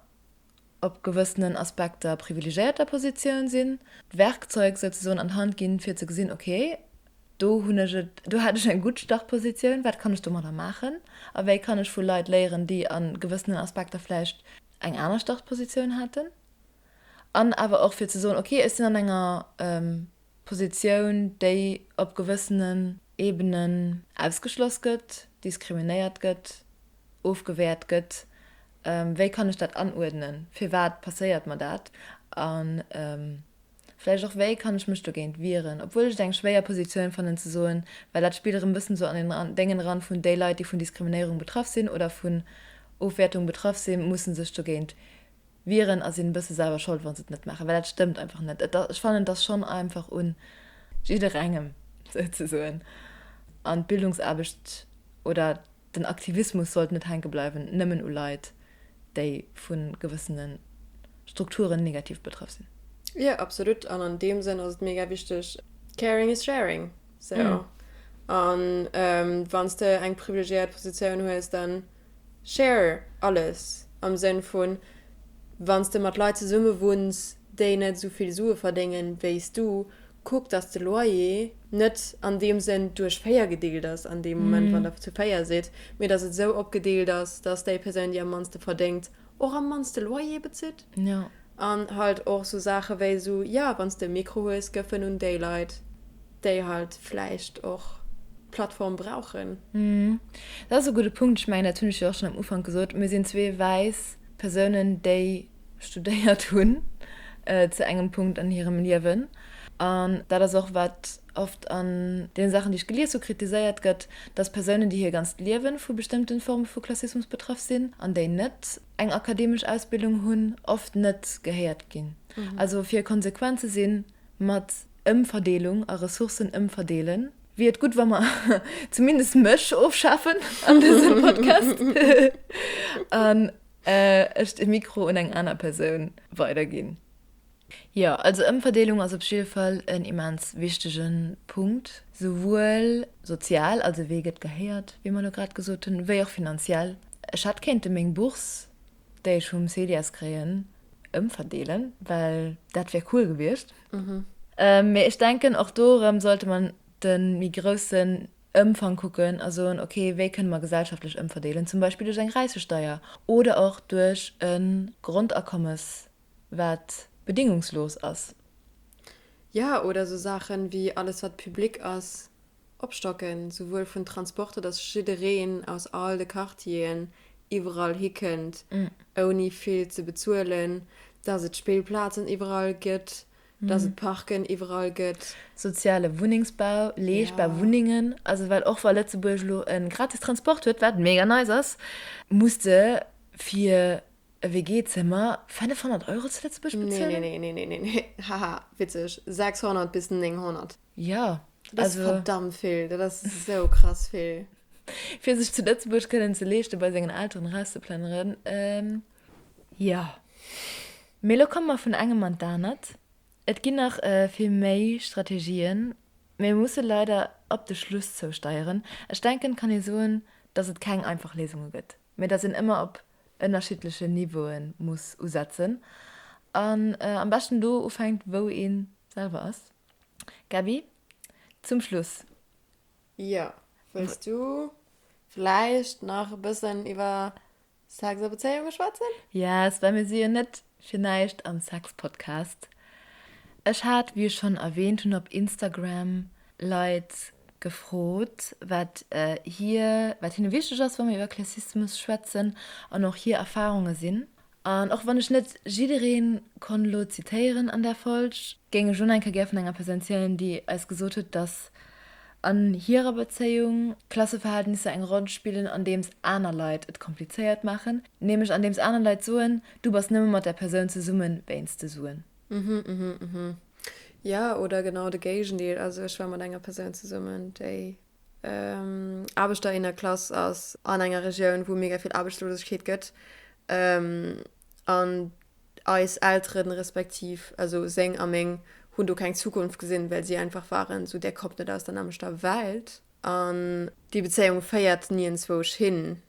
op gewëssenen Aspekter privilegéierter Positioun sinn, d'Werkzeug souzesoen an d'Hand ginn, fir ze gesinn, okay, do hunn ech et, do hat ech eng gutt Startpositioun, wat kann ech domadder maachen a wéi kann ech vu Leit léieren, déi a gewëssenen Aspekter vläicht eng aner Startpositioun haten. An awer och fir ze soen, okay, ech sinn an enger Positioun, déi op gewëssenen Ebenen ausgeschloss gëtt, diskriminéiert gëtt, ofgewäert gëtt, wéi kann ech dat anuerdnen, firwat passéiert mer dat a vläicht och wéi kann ech mech dogéint wieren, obwuel ech et eng schwéier Positioun fannen ze soen, well dat spillt erëm e bëssen esou an den Déngen eran vun déi Leit, déi vun Diskriminéierung betraff sinn oder vun Ofwäertung betraff sinn, musse sech dogéint wieren a sinn e bësse selwer Schold, wa se et net maachen, well dat stëmmt einfach net. Et, ech fannen, et ass schonn einfach un jidderengem souzesoen an d'Bildungsaarbecht oder den Aktivismus sollt net hänke bleiwen nëmmen u Leit, déi vu gewëssene Strukturen negativ betraff sinn.
Jo, absolut. An an deem Sënn ass et mega wichteg, caring is sharing. Sou. An wann s de eng privilegiéiert Positioun hues, dann Share alles am Sënn vun, wann s de mat Leit zesumme wunns, déi net esou vill Sue verdéngen wéi s du, kuck dass de Loyer net an deem Sënn duerch 4 gedeelt ass an deem Moment wann der zu 4 sidd, mee dass et esou opgedeelt ass, dass déi Persoun déi am mannste verdéngt och am mannste Loyer bezitt. An halt och sou Saache wéi sou, jo, wann s de e Mikro hues, gëff en un déi Leit, déi halt vläicht och d'Plattform brauchen.
Dat ass e gudde Punkt. Ech mengen, dat hunn ech jo och schonn am Ufank gesot, Mir sinn zwee wäiss Persounen, déi studéiert hunn zu engem Punkt an hirem Liewen. An dat ass och, wat oft an deene Saachen, déi ech gelies hu, kritiséiert gëtt, dass Persounen, déi hir ganzt Liewe vu bestëmmte Forme vu Klassismus betraff sinn an déi net eng akademesch Ausbildung hunn, oft net gehéiert ginn. Also fir konsequent ze sinn mat Ëmverdeelung a Ressourcen ëmverdeelen, wier et gutt, wa mer zumindest mech ofschafen an dësem Podcast an ech de Mikro un eng aner Persoun weiderginn. Jo, also Ëmverdeelung ass op jidde Fall en immens wichtege Punkt, souwuel sozial, also wee gëtt gehéiert, wéi mer elo grad gesot hunn, wéi och finanziell. Ech hätt kéinte meng Bourse, déi ech vum CEDIAS kréien, ëmverdeelen, well dat wär cool gewiescht. Mee ech denken, och do erëm sollte mer de méi groussen Ëmfang kucken a soen, ok, wéi kënne mer gesellschaftlech ëmverdeelen, zum Beispill duerch eng Räichesteier oder och duerch e Grondakommes, wat bedingungslos ass.
Jo, oder esou Saachen wéi alles wat public ass opstocken, souwuel vun Transporter, dass jiddereen aus all de Quartieren iwwerall hikënnt ouni vill ze bezuelen, dass et Spillplazen iwwerall gëtt, dass et Parken iwwerall gëtt.
Soziale Wunnengsbau, leeschtbar Wunnengen, also well och wa Lëtzebuerg elo e gratis Transport huet, wat mega nice ass, muss de fir E WG-Zëmmer 500 Euro zu Lëtzebuerg
bezuelen? Nee, nee, nee, nee, nee, haha, witzeg, 600 bis 900.
Jo,
Dat ass verdammt vill, dat ass esou krass vill.
Fir sech zu Lëtzebuerg kënnen ze leeschten, bei sengen Elteren erauszeplënneren, jo. Mee elo komme mer vun engem an d'anert. Et ginn nach vill méi Strategien, mee mir musse leider op de Schluss zousteieren. Ech denken, et kann ee soen, dass et keng einfach Léisunge gëtt, mee dass een ëmmer op ënnerschiddlechen Niveaue muss usetzen an am beschten do ufänkt, wou ee selwer ass. Gaby, zum Schluss.
Jo, wëlls du vläicht nach e bëssen iwwer Sex a Bezéiunge schwätzen?
Yes, well mir si jo net fir näischt am Sex-Podcast. Ech hat, wéi ech schonn erwähnt hunn, op Instagram Leit gefrot, wat hir, wat hinne wichteg ass, wa mir iwwer Klassismus schwätzen an och hir Erfarunge sinn. An och wann ech net jidderee konnt elo zitéieren an där Folg, géing ech elo nach eng Kéier gär vun enger Persoun zielen, déi eis gesot huet, dass an hirer Bezéiung Klasseverhältnisser eng Roll spillen, andeems aner Leit et komplizéiert maachen, nämlech andeems aner Leit soen, du bass nëmme mat där Persoun zesummen wéinst de Suen.
Mhm, mhm, mhm. Jo, oder genau de Géigendeel. Also ech war mat enger Persoun zesummen, déi Aarbechterinnenklass ass an enger Regioun, wou mega vill Aarbechtslosegkeet gëtt. An. Eis Elteren, respektiv also seng a meng, hunn do keng Zukunft gesinn, well si einfach waren esou, där kommt net aus der nämmlechter Welt an déi Bezéiung féiert niergendzwousch hin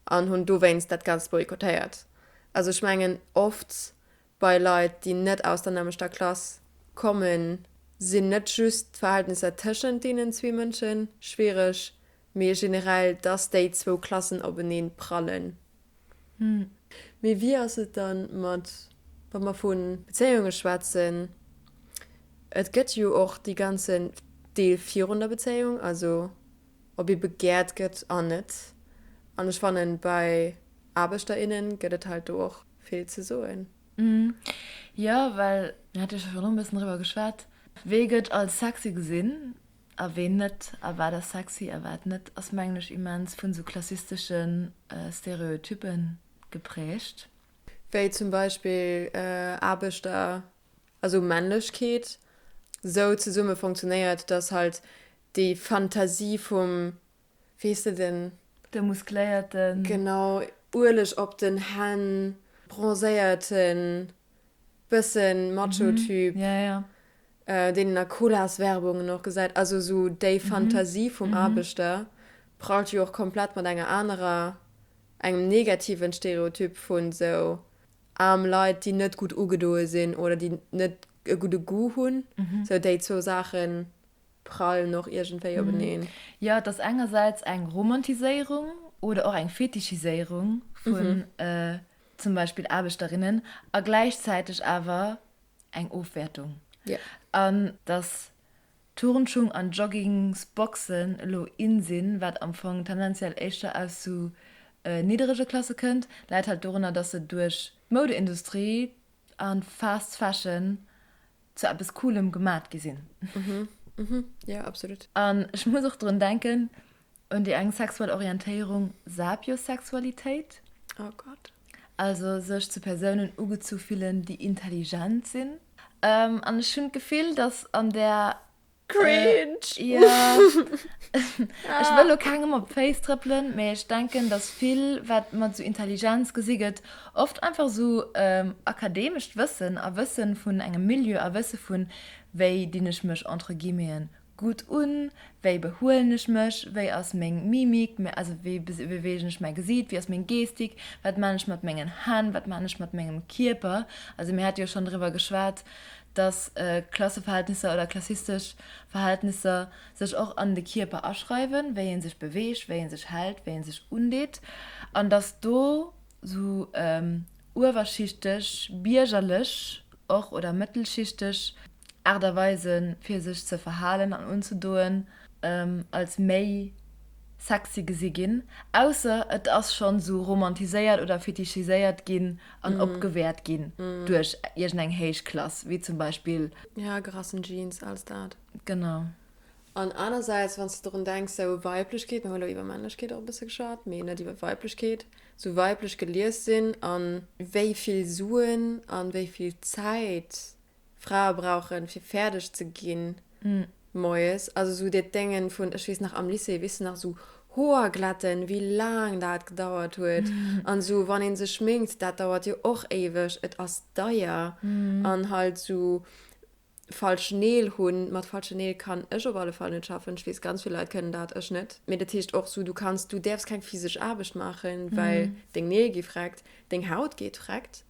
an hunn dowéinst dat Ganzt boykottéiert. Also ech mengen oft bei Leit, déi net aus der nämmlechter Klass kommen, sinn net just d'Verhältnisser tëschent deenen zwee Mënsche schwiereg, mee generell, dass déi zwou Klassen openeen prallen. Mee wéi ass et dann mat, wa mer vu Bezéiunge schwätzen, et gëtt jo och dee ganzen Deel virun der Bezéiung, also ob ee begäert gëtt an net. An ech fannen, bei Aarbechter, innen gëtt et halt do och vill ze soen.
Jo, well mir hate jo scho virdrun e bëssen driwwer geschwat, wee gëtt als sexy gesinn a ween net a wat ass sexy a wat net, ass mengen ech immens vun esou klassistesche Stereotyppe geprägt.
Wéi zum Beispill Aarbechter, also Männlechkeet, sou zesumme funktionéiert, dass halt déi Fantasie vum, weess de, den.
De muskléierten.
Genau, Ueleg op den Hänn, bronzéierten, bëssen Macho-Typ, deen een a Colas-Werbungen och gesäit. Also sou déi Fantasie vum Aarbechter prallt jo och komplett mat enger anerer, engem negativen Stereotyp vun sou aarm Leit, déi net gutt ugedoe sinn oder déi net e gudde Goût hunn. Sou déi zwou Saachen prallen och iergendwéi openeen.
Jo, et ass engersäits eng Romantiséierung oder och eng Fetichiséierung vun zum Beispill Aarbechterinnen a gläichzäiteg awer eng Ofwäertung. An dass Turnschung an Joggingsboxen elo in sinn, wat am Fong tendenziell éischter aus sou nidderege Klasse kënnt, läit halt dorunner, dass se duerch d'Moudeindustrie an Fast Fashion zu eppes Coolem gemat gi sinn.
Jo, absolut.
An ech muss och drun denken, un déi eng sexuell Orientéierung, Sapiosexualitéit.
Oh Gott.
Also sech zu Persounen ugezu fillen, déi intelligent sinn. An ech hunn d'Gefill, dass an där.
Cringe!
Jo. Ech wëll lo kengem op d'Féiss trëppelen, mee ech denken, dass vill, wat mat esou Intelligenz gesi gëtt, oft einfach esou akademescht Wëssen a Wësse vun engem Milieu a Wësse vun, wéi dinn ech mech entre guillemeten gutt un, wéi behuelen ech mech, wéi ass meng Mimik, also wéi beweegen ech mäi Gesiit, wéi ass meng Gestik, wat maan ech mat mengen Hänn, wat maan ech mat mengem Kierper. Also mir hate jo schonn driwwer geschwat, dass Klasseverhältnisser oder klassistesch Verhältnisser sech och an de Kierper aschreiwen, wéi ee sech beweegt, wéi ee sech hält, wéi ee sech undeet an dass do sou uewerschichteg, biergerlech och oder mëttelschichteg Aart a Weisen, fir sech ze verhalen an unzedoen, als méi sexy gesi ginn, ausser et ass schonn esou romantiséiert oder fetichiséiert ginn an opgewäert ginn duerch iergendeng héich Klass, wéi zum Beispill.
Ja, gerassen Jeans, alles dat.
Genau.
An anersäits, wann s de drun denks, sou Weiblechkeet, mir hu lo iwwer Männlechkeet och e bësse geschwat, mee net iwwer Weiblechkeet, sou weiblech gelies sinn an wéi vill Suen an wéi vill Zäit Frae brauchen fir fäerdeg ze ginn moies, also sou dat Déngen vun, ech weess nach am Lycée, weess de nach, sou Hoer glätten, wéi laang dat gedauert huet an sou wann een sech schminkt, dat dauert jo och éiweg, et ass deier an halt sou falsch Neel hunn, mat falschen Neel kann ech op alle Fall net schaffen, ech weess ganz vill Leit kënnen dat, ech net, mee dat heescht och sou du kanns, du däerfs keng physesch Aarbecht maachen, well deng Neel gi vreckt, deng Haut geet vreckt.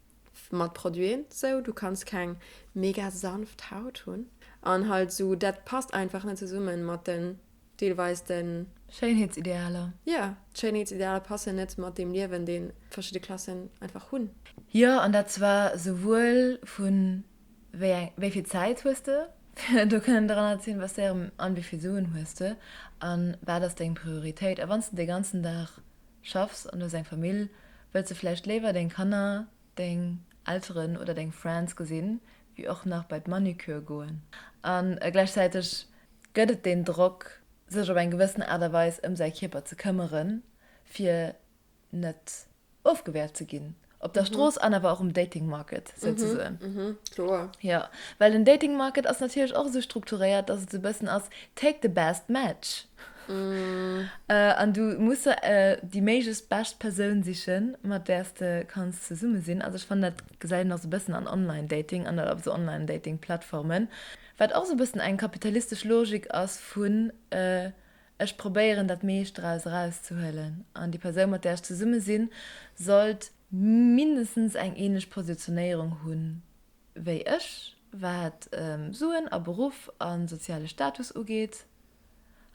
Mat Produiten sou, du kanns keng mega sanft Haut hunn an halt sou, dat passt einfach net zesummen mat den deelweis den.
Schéinheetsidealer.
Jo, d'Schéinheetsidealer passen net mat deem Liewen deen verschidde Klassen einfach hunn.
Jo, an dat zwar souwuel vun wéi eng, wéi vill Zäit hues de fir do kënnen dran ze investéieren an wéi vill Suen hues de an wat ass deng Prioritéit. A wann s de de ganzen Dag schaffs an du hues eng Famill, wëlls de vläicht léiwer deng Kanner, deng Elteren oder deng Friends gesinn, wéi och nach bei d'Manucure goen. A gläichzäiteg gëtt et deen Drock, sech op eng gewëssen Aart a Weis ëm säi Kierper ze këmmeren, fir net ofgewäert ze ginn. Op der Strooss an awer och um Dating Market souzesoen.
Kloer.
Jo, well den Dating Market ass natierlech och esou strukturéiert, dass et esou e bëssen ass, take the best match. An du muss der déi méiglechst bescht Persoun sichen, mat där s de kanns zesumme sinn. Also ech fannen, dat gesäit een och sou e bëssen an Online-Dating an op esou Online-Dating-Plattformen, wat och sou e bëssen eng kapitalistesch Logik ass vun ech probéieren dat meescht draus erauszehuelen an déi Persoun, mat där ech zesumme sinn, sollt mindestens eng ähnlech Positionéierung hunn wéi ech, wat Suen a Beruff a soziale Status ugeet.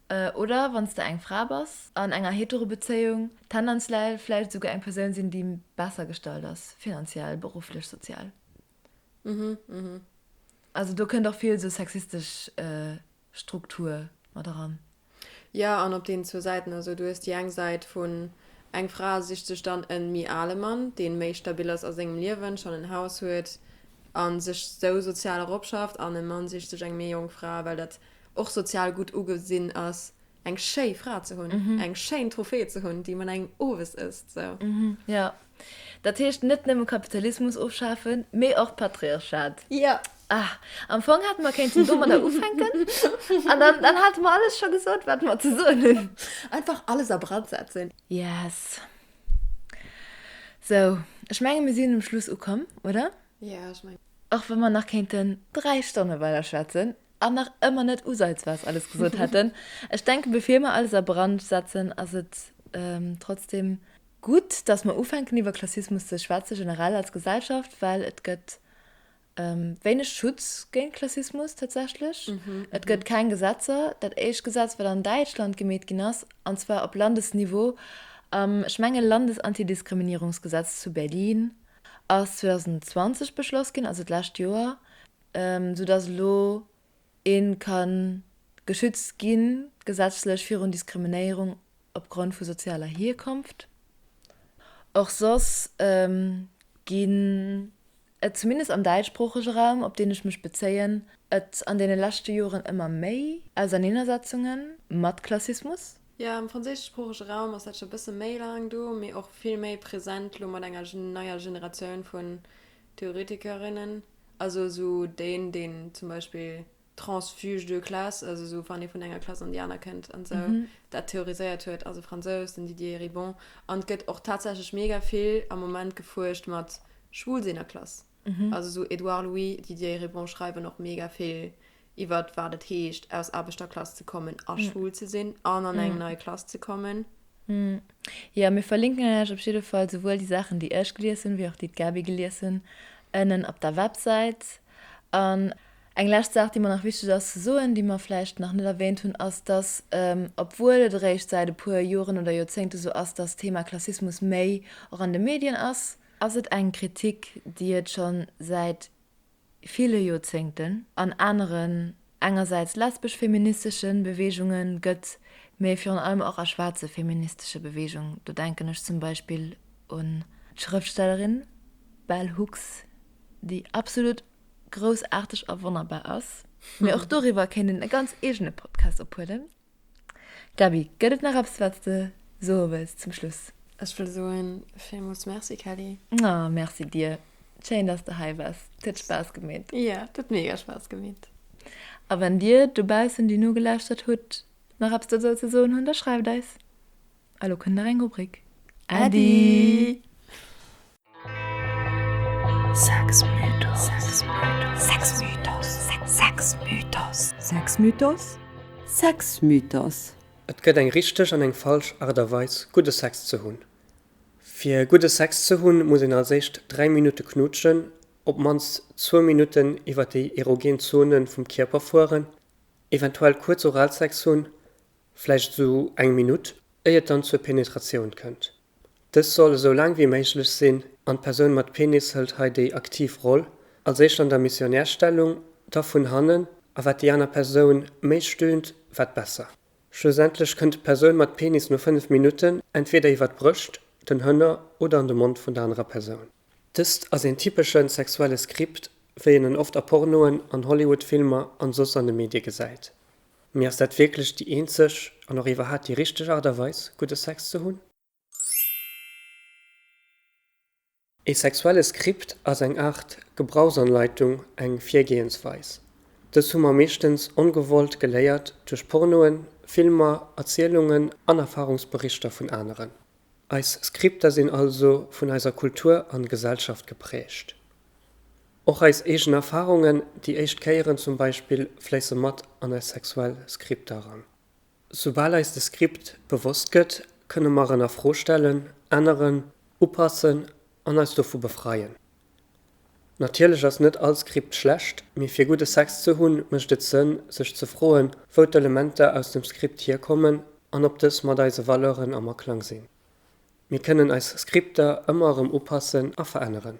Oder wann s de eng Fra bass an enger Hetero-Bezéiung, tendenziell vläicht esouguer eng Persoun sinn, déi besser gestallt ass, finanziell, berufflech, sozial. Also do kënnt och vill esou sexistesch Struktur mat eran.
Jo, an op deenen zwou Säiten. Also du hues déi eng Säit vun eng Fra sicht sech dann e méi ale Mann, dee méi stabil ass a sengem Liewen, schonn en Haus huet a sech sou sozial eropschafft, an e Mann sicht sech eng méi jonk Fra, well dat och sozial gutt ugesinn ass, eng schéi Fra ze hunn, eng schéin Trophée ze hunn, déi mat engem owes ësst. Sou.
Jo. Dat heescht net nëmme Kapitalismus ofschafen, mee och d'Patriarchat.
Jo.
Ah, am Fong hätte mer kéinten domadder ufänken an dann, dann hate mer alles scho gesot, wat mer ze soen hunn.
Einfach alles a Brand setzen.
Yes. Sou, ech menge mir sinn um Schluss ukomm, oder?
Jo, ech mengen.
Och wa mer nach kéinten 3 Stonne weider schwätzen an nach ëmmer net usaizweis alles gesot hätten. Ech denken, bevir mer alles a Brand setzen, ass et trotzdem gutt, dass mer ufänken iwwer Klassismus ze schwätzen, generell als Gesellschaft, well et gëtt wéineg Schutz géint Klassismus tatsächlech. Et gëtt keng Gesetzer. Dat éischt Gesetz, wat an Däitschland gemeet ginn ass, an zwar op Landesniveau, am, ech menge Landesantidiskriminierungsgesetz zu Berlin, ass 2020 beschloss ginn, also d'lescht Joer, soudass elo ee ka geschützt gi gesetzlech virun Diskriminéierung opgrond vu sozialer Hierkonft. Och soss ginn et, zumindest am däitschsproochege Raum, op deen ech mech bezéien, et an deene leschte Joren ëmmer méi Auserneenersetzunge mat Klassismus.
Jo, am franséischsproochege Raum ass dat scho bësse méi laang do, mee och vill méi present lo mat enger neier Generatioun vun Theoretikerinnen. Also esou deen, deen zum Beispill Transfuge de classe, also esou wann ee vun enger Klass an déi aner kënnt an esou, dat theoriséiert huet, ass e Fransous, den Didier Eribon. An et gëtt och tatsächlech mega vill am Moment gefuerscht mat Schwulsinn a Klass. Also esou Édouard Louis, Didier Eribon schreiwen och mega vill iwwert wat et heescht aus Aarbechterklass ze kommen a schwul ze sinn an an eng nei Klass ze kommen.
Jo, mir verlinken Iech op jidde Fall souwuel déi Saachen, déi ech gelies hunn, wéi och déi d'Gaby gelies hunn, ënnen op der Websäit. An eng lescht Saach, déi mer nach wichteg ass ze soen, déi mer vläicht nach net erwähnt hunn, ass, dass, obwuel et eréischt säit e puer Joren oder Joerzéngte sou ass, dass d'Thema Klassismus méi och an de Medien ass, ass et eng Kritik, déi et scho säit ville Joerzéngten an aneren, engersäits lesbesch-feministesche Beweegunge gëtt, mee virun allem och a schwaarze feministesche Beweegung. Do denken ech zum Beispill un d'Schrëftstellerin Bell Hooks, déi absolut groussaarteg a wonnerbar ass. Mee och doriwwer kéint een e ganz eegene Podcast ophuelen. Gaby, gëtt et nach eppes, wat s de soe wëlls zum Schluss?
Ech wëll soen, villmools Merci, Kelly.
Oh, Merci dir. Schéin, dass de hei bass. Et huet Spaass gemeet.
Jo, et huet mega Spaass gemeet.
A wann dir dobaussen, déi nogelauschtert hutt, nach eppes dozou ze soen hunn, da schreift eis. A lo kënnt nach eng Rubrik.
Äddi!
Sexmythos.
Et gëtt eng richteg an eng falsch Art a Weis gudde Sex ze hunn. Fir gudde Sex ze hunn, muss een als éischt 3 Minutte knuutschen, op mannst zwou Minutten iwwer déi erogen Zone vum Kierper fueren, eventuell kuerz Oralsex hunn, vläicht esou eng Minutt, éier et dann zur Penetratioun kënnt. Dës soll esou laang wéi méiglech sinn an d'Persoun mat Penis hëlt hei déi aktiv Roll, als éischt an der Missionärstellung, da vun hannen, a wat déi aner Persoun méi stöhnt, wat besser. Schlussendlech kënnt d'Persoun mat Penis no 5 Minutten entweder iwwer d'Brëscht, den Hënner oder an de Mond vun der anerer Persoun. Dëst ass een typesche sexuelle Skript, wéi een en oft a Pornoen, an Hollywood-Filmer an soss an de Medie gesäit. Mee ass dat wierklech déi eenzeg an och iwwerhaat déi richteg Art a Weis, gudde Sex ze hunn? Ee sexuelle Skript ass eng Aart Gebrauchsanleitung, eng Virgehensweis. Dës hu mer meeschtens ongewollt geléiert duerch Pornoen, Filmer, Erzielungen an Erfarungsberichter vun aneren. Eis Skripter sinn also vun eiser Kultur an Gesellschaft geprägt. Och eis eegen Erfarungen, déi éischt Kéieren zum Beispill, fléisse mat an eis sexuell Skripter eran. Soubal eis de Skript bewosst gëtt, kënne mer en a Fro stellen, änneren, upassen an eis dovu befreien. Natierlech ass net all Skript schlecht, mee fir gudde Sex ze hunn, mécht et Sënn, sech ze froen, wou d'Elementer aus dem Skript hierkommen an ob dës mat eise Valeuren am Aklang sinn. Mir kënnen eis Skripter ëmmer erëm upassen a veränneren.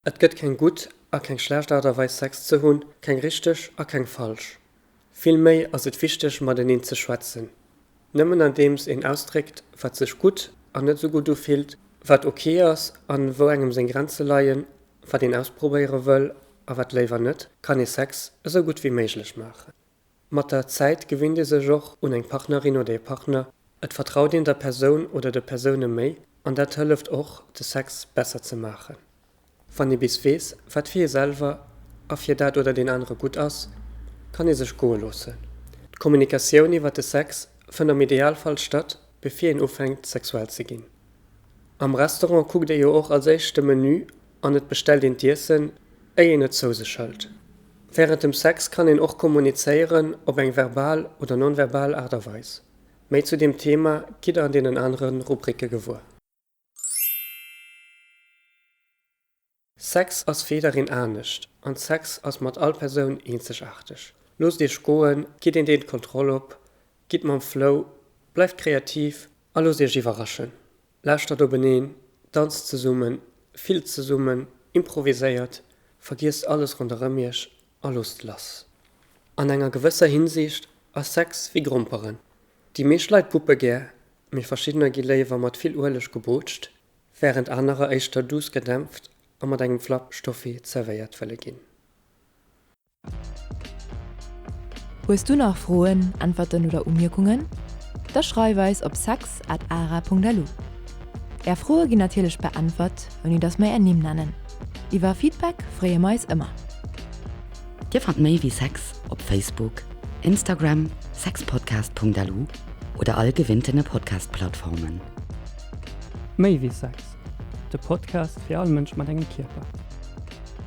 Et gëtt keng gutt a keng schlecht Aart a Weis Sex ze hunn, keng richteg a keng falsch. Vill méi ass et wichteg mateneen ze schwätzen. Nëmmen andeems een ausdréckt wat sech gutt an net sou gutt ufillt, wat ok ass an wou engem seng Grenze leien, wat een ausprobéiere wëll a wat léiwer net, kann ee Sex esou gutt wéi méiglech maachen. Mat der Zäit gewinnt ee sech och un eng Partnerin oder ee Partner, et vertraut een der Persoun oder de Persoune méi an dat hëlleft och, de Sex besser ze maachen. Wann ee bis weess, wat fir ee selwer a fir dat oder deen anere gutt ass, kann ee sech goe loossen. D'Kommunikatioun iwwer de Sex fënnt am Idealfall statt, bevir een ufänkt, sexuell ze ginn. Am Restaurant kuckt ee jo och als éischt de Menü an et bestellt een d'Iessen, éi een et zou sech hëlt. Wärend dem Sex kann een och kommunizéieren, op eng verbal oder non-verbal Aart a Weis. Méi zu deem Thema gitt der an deenen anere Rubricke gewuer. Sex ass fir jiddereen anescht an Sex ass mat all Persoun eenzegaarteg. Loosst iech goen, gitt een Deel d'Kontroll op, gitt mam Flow, bleift kreativ a loosst iech iwwerraschen. Lauschtert openeen, danzt zesummen, fillt zesummen, improviséiert, vergiesst alles ronderëm iech a loosst lass. An enger gewësser Hinsicht ass Sex wéi Gromperen. Déi meescht Leit puppe gär, mee verschiddener gi léiwer mat vill Ueleg gebootscht, wärend anerer éischter duuss gedämpft a mat engem Flapp Stoffi zerwéiert wëlle ginn.
Hues du nach Froen, Äntwerten oder Umierkungen? Da schreif eis op sex at ara.lu. Är Froe ginn natierlech beäntwert, ouni dass mer är Nimm nennen. Iwwer Feedback freeë mer eis ëmmer.
Dir fannt méi wéi Sex op Facebook, Instagram, sexpodcast.lu oder all gewinntene Podcast-Plattformen.
Méi wéi Sex, de Podcast fir all Mënsch mat engem Kierper.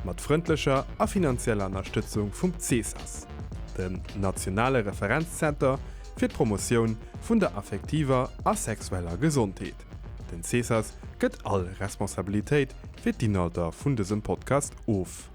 Mat frëndlecher a finanzieller Ënnerstëtzung vum CESAS, dem nationale Referenzzenter fir d'Promotioun vun der affektiver a sexueller Gesondheet. Den CESAS gëtt all Responsabilitéit fir d'Inhalter vun dësem Podcast of.